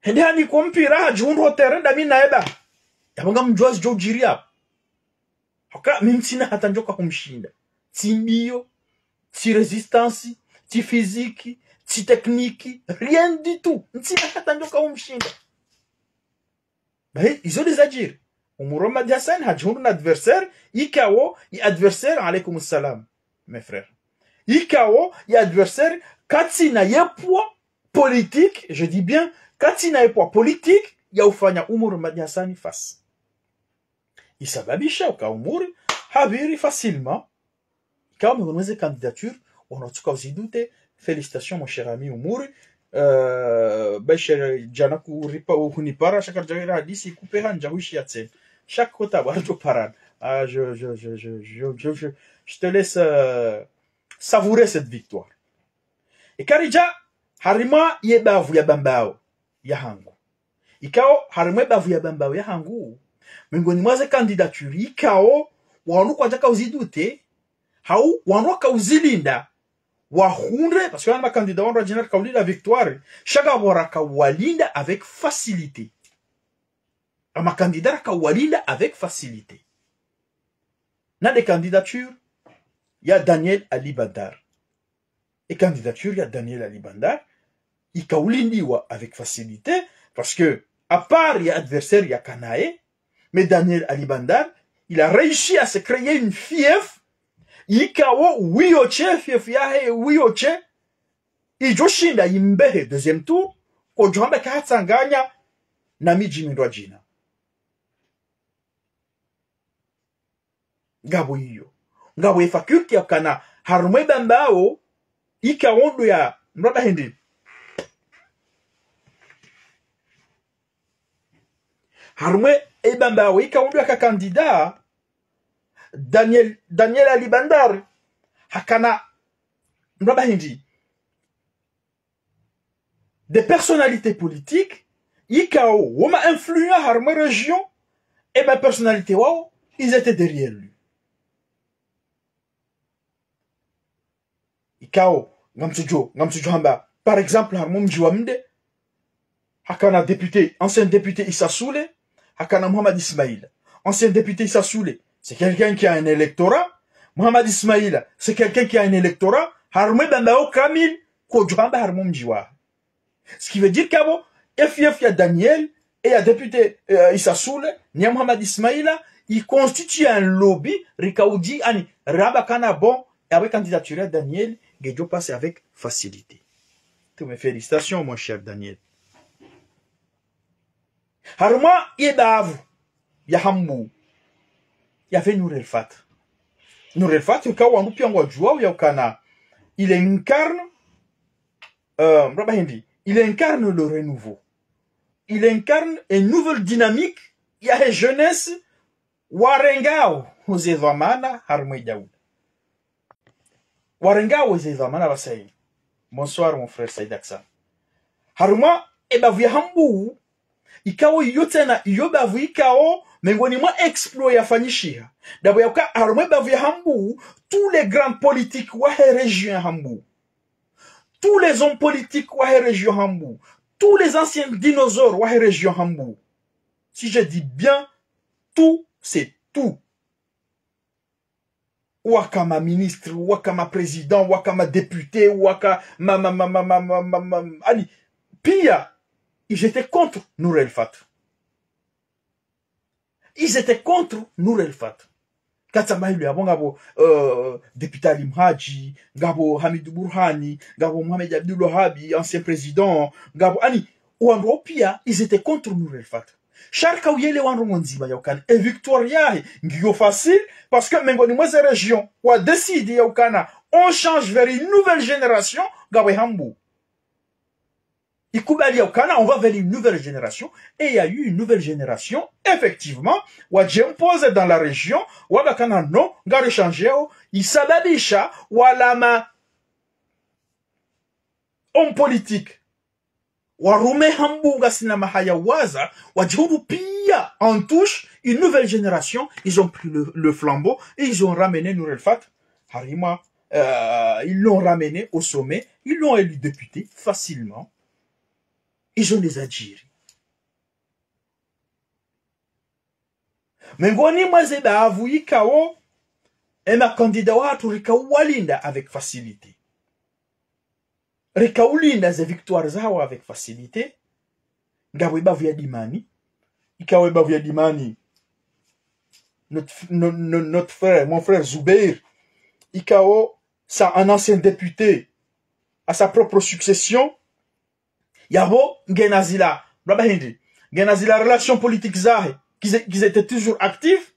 hende hanikwa mpira, hadjihundru ho terrain, ndami naye ba. Yapvo ngamdjuwa zidjo udjiri yapvo. Hauka, mi ntsina hata ndjoka humshinda. Tsi mbiyo, tsi résistance, tsi physique, tsi technique, rien du tout. Ntsina hata ndjoka humshinda. Bahi, izo nde zadjiri. Umuri Madi Hassan hadjihundru na adversaire, ikao, ye adversaire, alaikum salam, mes frères. Ikao, ye adversaire, katsina ye poids politique, je dis bien, katsina ye poids politique, ya ufanya Umuri Madi Hassan face. Isababisha uka Umuri, hapviri facilement, ikao mengoni mwa ze candidature, wandru watsuka uzi douter, félicitations mon cher ami Umuri. Euh, bahi sha djana kuripa, hunipara, sha karidjawira hadisi, kupe handja hushi ya tsena. Chaque kota, wandru parana. Ah, je, je, je te laisse, euh, savourer cette victoire. Eka ridja, harimwa ye bavu ya Bambao, ya hangu. Ikao, harimwa ye bavu ya Bambao ya hangu, mengoni mwa ze candidature, ikao, wandru kwadjaka uzi douter, hau, wandru waka uzilinda, wahundre, parce que wana ma candidats wandru wadjina raka ulinda victoire, sha ngapvo raka uwalinda avec facilité. Ama candidats raka uwalinda avec facilité. Na nde candidature ya Daniel Ali Bandar. E candidature ya Daniel Ali Bandar, ika ulindiwa avec facilité, parce que, à part ye adversaire yaka naye, mais Daniel Ali Bandar, il a réussi à se créer une fief, ikao wiyo she, fief yahe, wiyo she, idjo shinda imbehe deuxième tour, kodjo hamba ka hatsanganya na midji mindru wadjina. Ngapvo iyo. Ngapvo ye faculté ya ukana harumwa e Bambao, ikao ndo ya, mrahaba hindri. Harumwa e Bambao, ikao ndo yaka candidat, Daniel, Daniel Ali Bandar, hakana, mrahaba hindri, des personnalités politiques, ikao wo ma influents harumwa e région, e ma personnalités wao, ils étaient derrière lui. Ikao, ngamtsudjo, ngamtsudjo hamba, par exemple, harumwa mdji wa Mde, hakana député, ancien député Issa Soule, hakana Mohamed Ismail. Ancien député Issa Soule, c'est quelqu'un qui a un électorat. Mohamed Ismail, c'est quelqu'un qui a un électorat. Harumwa e Bambao kamili, ngodjo hamba harumwa mdji wa. Ce qui veut dire que apvo, e fief ya Daniel, e ya député, euh, Issa Soule, ni ya Mohamed Ismaila, i constitue un lobby, rika udji, ani, ramba kana bon, e apvo e candidature ya Daniel, ngedjo passer avec facilité. Toutes mes félicitations, mon cher Daniel. Harumwa ye bavu ya Hambuu, il y avait Nour El Fath. Nour El Fath, ikao wandru pia ngwadjuao yaukana, il incarne, euh, mraba hindri, il incarne le renouveau. Il incarne une nouvelle dynamique, yahe jeunesse, warengao ze dhwamana harumwa e daula. Warengao ze dhwamana pvasa yinu. Bonsoir, mon frère Saïd Aksa. Harumwa e bavu ya Hambuu, ikao iyo tsena, iyo bavu ikao, mengoni mwa exploit yafanyishiha. Ndapvo yauka harumwa e bavu ya Hambuu, tous les grands politiques wahe région ya Hambuu, tous les hommes politiques wahe région Hambuu, tous les anciens dinosaures wahe région Hambuu. Si je dis bien tout, c'est tout. Waka ma ministre, waka ma président, waka ma député, waka ma, ma, ma, ani, pia, ils étaient contre Nour El Fath. Ils étaient contre Nour El Fath. Katsamba hilo yapvo ngapvo, euh, député Ali Mhadji, ngapvo Hamidou Bourhane, ngapvo Mohamed Abdoul Wahab, ancien président, ngapvo, ani, wandru wao pia, ils étaient contre Nour El Fath. Sha rika uyelewa ndrongoo ndzima yaukana, e victoire yahe, ngiyo facile, parce que mengoni mwa ze région, wa décide yaukana, on change vers une nouvelle génération, ngapvo e Hambuu. Ikubali yaukana, on va vers une nouvelle génération, et il y a eu une nouvelle génération, effectivement, wadji imposer dans la région, wamba kana non, ngari changeo, isababisha, wala ma hommes politiques, warume Hambuu ngasina mahaya waza, wadjihundru pia en touche, une nouvelle génération, ils ont pris le, le flambeau, et ils ont ramené Nour El Fath, harumwa, euh, ils l'ont ramené au sommet, ils l'ont élu député facilement. Ils ont les adjiri. Mengoni mwa ze bavu ikao, e ma candidats wahatru rika uwalinda avec facilité. Rika ulinda ze victoires zahawo avec facilité. Ngapvo e bavu ya Dimani. Ikao e bavu ya Dimani, notre, no-, no-, notre frère, mon frère Zubeir, ikao, c'est un ancien député à sa propre succession. Yapvo, ngena zila, mraba hindri, ngena zila relations politiques zahe, qu'ils, qu'ils étaient toujours actifs.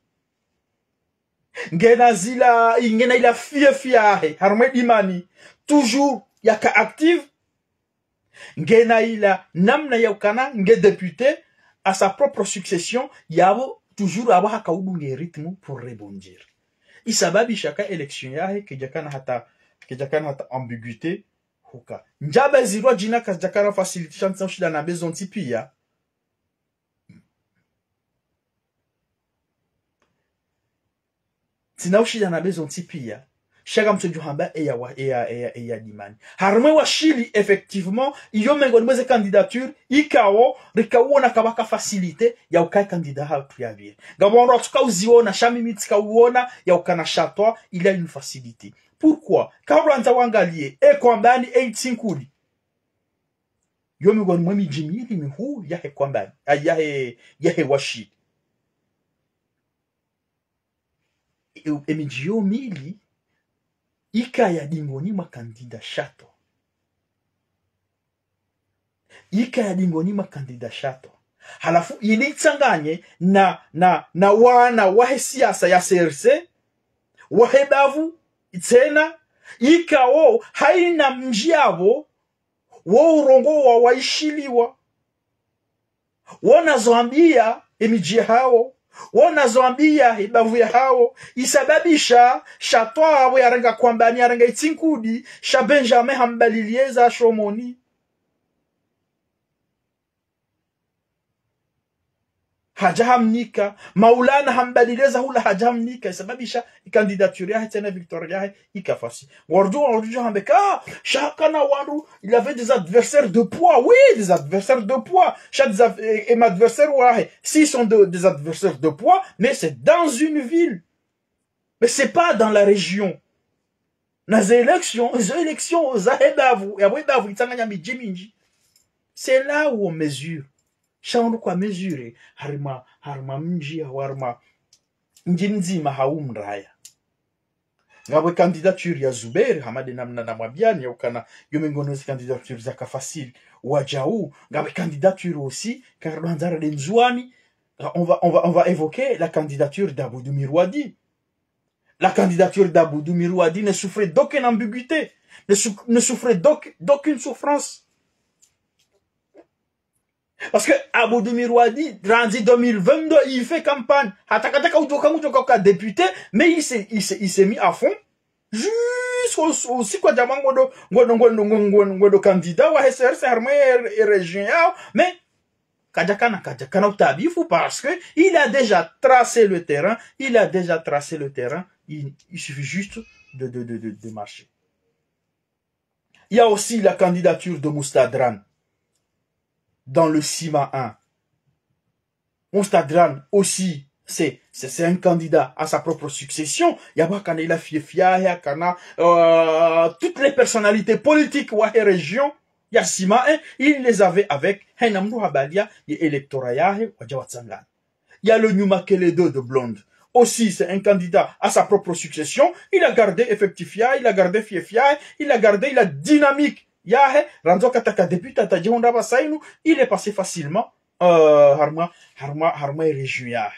Ngena zila, ngena ila fief yahe, harumwa e Dimani, toujours yaka active. Ngena ila namna yaukana, nge député à sa propre succession, yapvo, toujours apvo haka udunge rythme pour rebondir. Isababisha ka élection yahe, kedjakana hata, kedjakana hata ambiguïté, huka. Ndjaba zirwa djina kazidjakana facilité, sha ntsina ushida nambe zontsi pia. Ntsina ushida nambe zontsi pia. Sha ngamtsodjo hamba eya wa, eya, eya, eya Dimani. Harumwa e Washili, effectivement, iyo mengoni mwa ze candidature, ikao, rika uona kapvaka facilité, yauka e candidat hatru yapvire. Ngapvo wandru watsuka uziona, sha mimi tsika uona, yaukana Shatwa, il a une facilité. Pourquoi ? Kaurandza wangaliye, e Kwambani, e Itsinkudi. Yo mengoni mwe midji mili mihuu yahe Kwambani, a, yahe, yahe Washili. E, e midji yo mili, ikaya dingoni mwa candidat Shatwa. Ikaya dingoni mwa candidat Shatwa. Halafu ili itsanganye na, na, na wana wahe siasa ya C R C, wahe bavu, itsena, ikao, haina mdji yapvo, wo urongowa waishiliwa. Wo nazo ambia e midji yahawo. Wo nazo ambia e bavu yahawo. Isababisha, Shatwa apvo yarenga Kwambani, yarenga Itsinkudi, sha Benjamin hambalilieza Shomoni. Hadja hamnika, Maulana hambadiliza hula hadja hamnika, isababisha candidature yahe tsena victoire yahe ika facile. Ngordu, ngordu hambe ka, sha kana wandru, il avait des adversaires de poids. Oui, des adversaires de poids. Sha des ad-, et, et m'adversaire wahe, s'ils sont de, des adversaires de poids, mais c'est dans une ville. Mais c'est pas dans la région. Na ze élection, ze élection, za hedavu, ya hedavu, itsanganya midji mindji. C'est là où on mesure. Sha unu kwa mesure, harumwa, harumwa mdji, harumwa mdji mdzima hau mraya. Ngapvo candidature ya Zubair, hama de namna namwambiani, ya ukana, yo mengono ze candidature zaka facile, wadjau, ngapvo candidature aussi, car dans Zara de Ndzuani, on va, on va, on va évoquer la candidature d'Abdou Mirouadi. La candidature d'Abdou Mirouadi ne souffrait d'aucune ambiguïté, ne sou-, ne souffrait d'auc-, d'aucune souffrance. Parce que Abdou Mirouadi, randzi deux mille vingt-deux, il fait campagne. Hata kataka udjoka, udjoka ka député, mais il s'est, il s'est, il s'est mis à fond. Jusqu'au, au, si kwadjama ngodo, ngodo, ngodo candidat, wa S R C, harumwa e, e région yao, mais kadjakana, kadjakana utabifu parce que il a déjà tracé le terrain, il a déjà tracé le terrain, il, il suffit juste de, de, de, de, de marcher. Il y a aussi la candidature de Moustadran dans le Sima un. Moustadran aussi, c'est, c'est, c'est un candidat à sa propre succession. Ya pvo hakana ila fief yahe, hakana, euh, toutes les personnalités politiques wahe région ya Sima un, il les avait avec, haina mndru habalia ye électorat yahe, wadja watsangana. Il y a le Nyumakele deux de Blonde. Aussi, c'est un candidat à sa propre succession. Il a gardé effectif yahe, il a gardé fief yahe, il a gardé la dynamique yahe. Randzi wakati ka député atadjihundra pvasa inu, il est passé facilement, euh, harumwa, harumwa, harumwa e région yahe.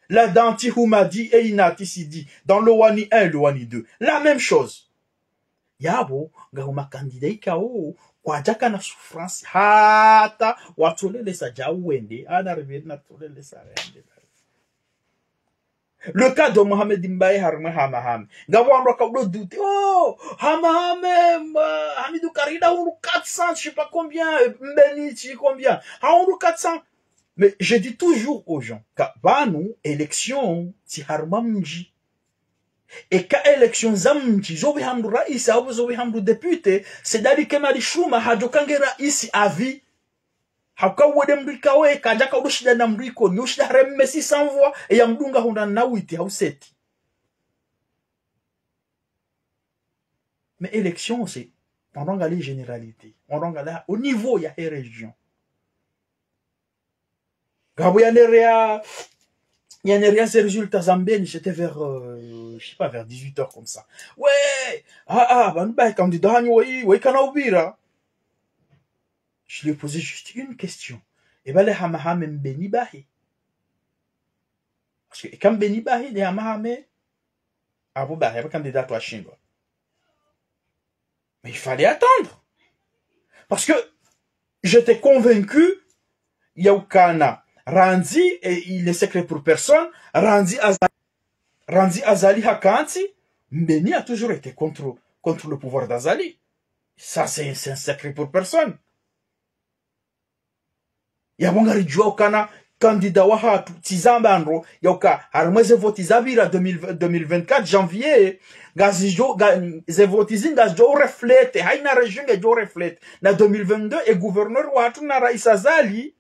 La Danti Houmadi et Inati Sidi, dans le Wani un, le Wani deux. La même chose. Yapvo, ngapvo ma candidat ikao, kwadjakana souffrance, hata, watolelesa djau wende, ana reveri na tolelesa rende. Le cas de Mohamed Mbaye harumwa Hamahame. Ngapvo wandru waka udo douter, oh, Hamahame, mba, Hamidou Karida, hundru quatre cents, je sais pas combien, euh, Mbeni, je sais combien. Ha hundru quatre cents. Mais je dis toujours aux gens, ka pvanu, élection, tsi harumwa mdji. Eka élection za mdji, zo pvi hamndru raisi, au zo pvi hamndru député, c'est-à-dire que Madi Chouma hadjoka nge raisi à vie. Hauka uwo de mndru ikao, kadjaka udo shinda na mndru Ikoni, ushinda haremesi sans voix, e ya mdunga hundra na huit, hau sept. Mais élection, c'est, on doit regarder généralité, on doit regarder au niveau ya e région. Ngapvo yanerea, yanerea ze résultats za Mbeni, c'était vers, euh, je sais pas, vers dix-huit heures comme ça. Ouais, ah, ah, pvanu pvahe candidat hanyu wayi, wayi kana upvira. Je lui ai posé juste une question. E pvale Hamahame Mbeni pvahe. Parce que eka Mbeni pvahe, de Hamahame, apvo pvahe, apvo candidat washindwa. Mais il fallait attendre. Parce que j'étais convaincu, ya ukana, randzi, et il est secret pour personne, randzi Azali, randzi Azali hakantsi, Mbeni a toujours été contre, contre le pouvoir d'Azali. Ça, c'est, c'est un secret pour personne. Yapvo ngaridjuwa ukana candidat wahatru, tsi zamba ndro, ya uka, harumwa ze voti zapvira deux mille, deux mille vingt-quatre janvier, ngazidjo, nga, ze voti zi ngazidjo refléter, haina région ngedjo refléter. Na deux mille vingt-deux, e gouverneur wahatru na raisi Azali,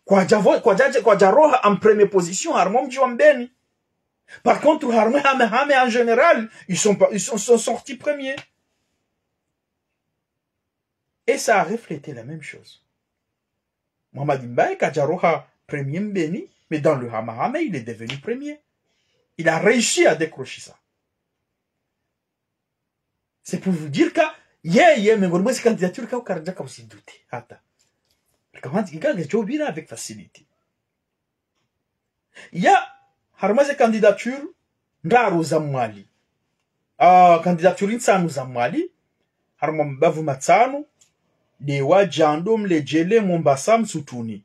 kwadja vo-, kwadja, kwadja roha en première position, harumwa mdji wa Mbeni. Par contre, harumwa Hamahame en général, ils sont pas, ils sont, sont sortis premiers. Et ça a reflété la même chose. Mohamed Mbaye kadja roha premier Mbeni, mais dans le Hamahame, il est devenu premier. Il a réussi à décrocher ça. C'est pour vous dire que, yeye, mengoni mwa ze candidature ka ukaradja ka usi douter. Hata. Ka wandzi, ika ngedjo pvira avec facilité. Ya, harumwa ze candidature ndraru za Mwali. Ah, candidature ntsanu za Mwali, harumwa mabavu matsanu, Dewa, Djando, Mledjele, Mombasa, Mtsoutsouni.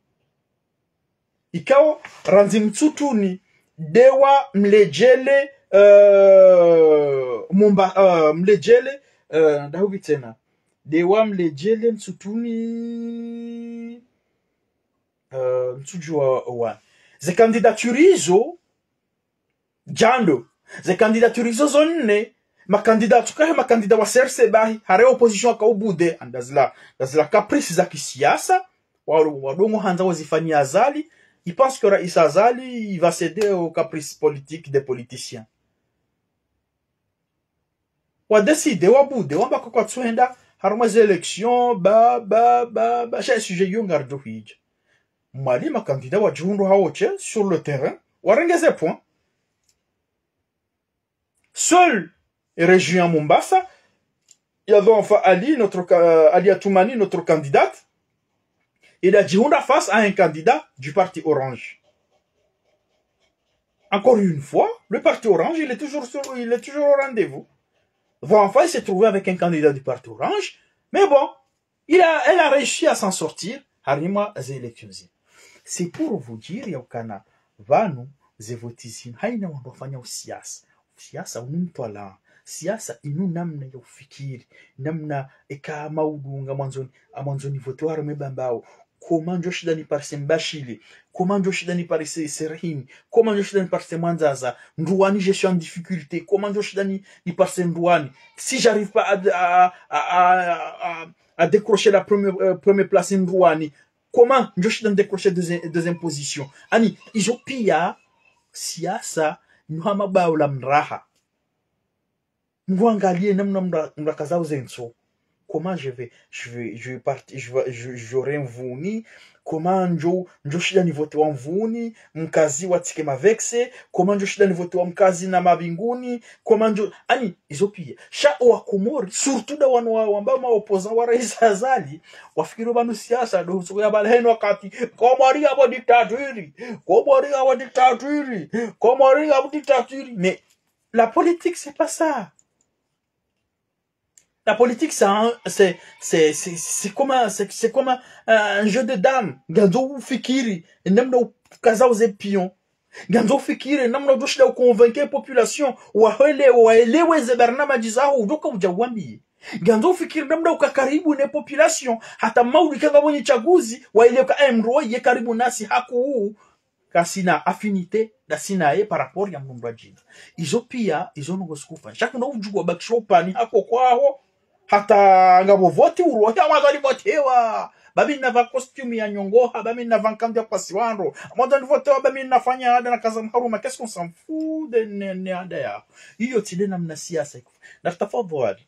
Ikao, randzi Mtsoutsouni, Dewa, Mledjele, euh, Momba-, euh, Mledjele, euh, ndahupvi tsena. Dewa, Mledjele, Mtsoutsouni. euh, ntsudjuwa owani. Ze candidature izo, djando. Ze candidature izo zonne, ma candidat, tsukahe ma candidat wa C R C bahi, hare opposition aka ubude, and ndazila, ndazila caprice za kisiasa, wa, wadungu handza wazifanya Azali, il pense que Rais Azali, il va céder aux caprices politiques des politiciens. Wa décider, wabude, wamba ko kwatsuhenda, harumwa ze élection, ba, ba, ba, ba, sha sujet yo ngaridjo hidja. Mwali ma candidat wadjihundru hawo tse, sur le terrain, warenge ze points. Seule région ya Mombasa, ya Dhoanfa Ali, notre ca-, Ali Atoumani, notre candidate, il a djihundra face à un candidat du parti Orange. Encore une fois, le parti Orange, il est toujours sur, il est toujours au rendez-vous. Dhoanfa, il s'est trouvé avec un candidat du parti Orange, mais bon, il a, elle a réussi à s'en sortir, harumwa ze élection zinu. C'est pour vous dire, ya ukana, pvanu, ze voti zinu, haina wandru wafanya usiasa. Siasa unu mtwalaa. Siasa inu namna ya ufikiri. Namna eka maudu ngamwandzoni, ngamwandzoni vote harumwa Bambao. Comment ndjoshinda niparise Mbashile. Comment ndjoshinda niparise Serhini. Comment ndjoshinda niparise Mwandzaza. Ndruwani, je suis en difficulté. Comment ndjoshinda ni, niparise Ndruwani. Si j'arrive pas à, à, à, à, à, à décrocher la première, euh, première place Ndruwani. Comment ndjoshinda décrocher deuxième, deuxième position. Ani, izo pia, siasa, inu hama bao la mraha. Mndru angalie namna mra-, mrakazao ze ntso. Comment je vais, je vais, je vais partir, je vais, je, j'aurai Mvuni. Comment ndjo, ndjoshinda nivotewa Mvuni, Mkazi watsike mavexé. Comment ndjoshinda nivotewa Mkazi na Mabinguni. Comment ndjo, ani, izo pia. Sha owa Komori, surtout nda wanu wa, wamba ma opposant wa Rais Azali, wafikiri pvanu siasa, ndo usuku ya bala heno wakati, Komori ngapvo dictature, Komori ngapvo dictature, Komori ngapvo dictature. Mais la politique, c'est pas ça. La politique, c'est un, c'est, c'est, c'est, c'est comme un, c'est, c'est comme un, un jeu de dames. Ngandzo ufikiri, namna ukazao ze pion. Ngandzo ufikiri, namna udjoshinda uconvaincre population, waelewe, waelewe ze barnamaji zaho, udjoka udja wambiye. Ngandzo ufikiri, namna uka karibu ne population, hata maudu kanga pvonyi tsaguzi, waelewe ka, eh, mndru ye karibu nasi haku, kasina affinité, ndasi naye par rapport ya mndru mdru adjina. Izo pia, izo nungo sikufa. Chaque no udjuwa bakisho pani hako kwaho, hata ngapvo voti uro, ya mwandzani votewa. Ba mi navaa costume ya nyongoha, ba mi navaa nkandu ya kwasi wandru. Mwandzani votewa, ba mi nafanya ada na kaza mharuma, qu'est-ce qu'on s'en fout de ne, ne ada ya. Iyo tsi nde namna siasa ikufa. Na tafadhwali.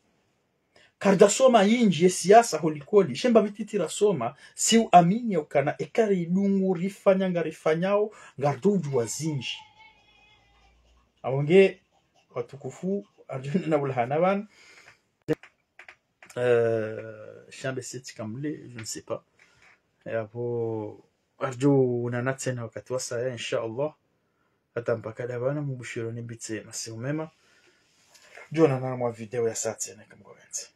Karidjasoma yindji ye siasa holikoli, she mbapvi titi rasoma, si uamini ya ukana eka ridungu rifanya ngarifanyao, ngaridjo udjuwa zindji. Apvo nge watukufu, aridjo nena ulahana pvanu. Euh, shambe seti kamle, je ne sais pas. Et apvo, aridjo unana tsena wakati wasaya, inshallah. Hata mpaka ndapvanu mbushiro nimbitse masihu mema. Djo nana mwa video ya satse ne kamgwaventse.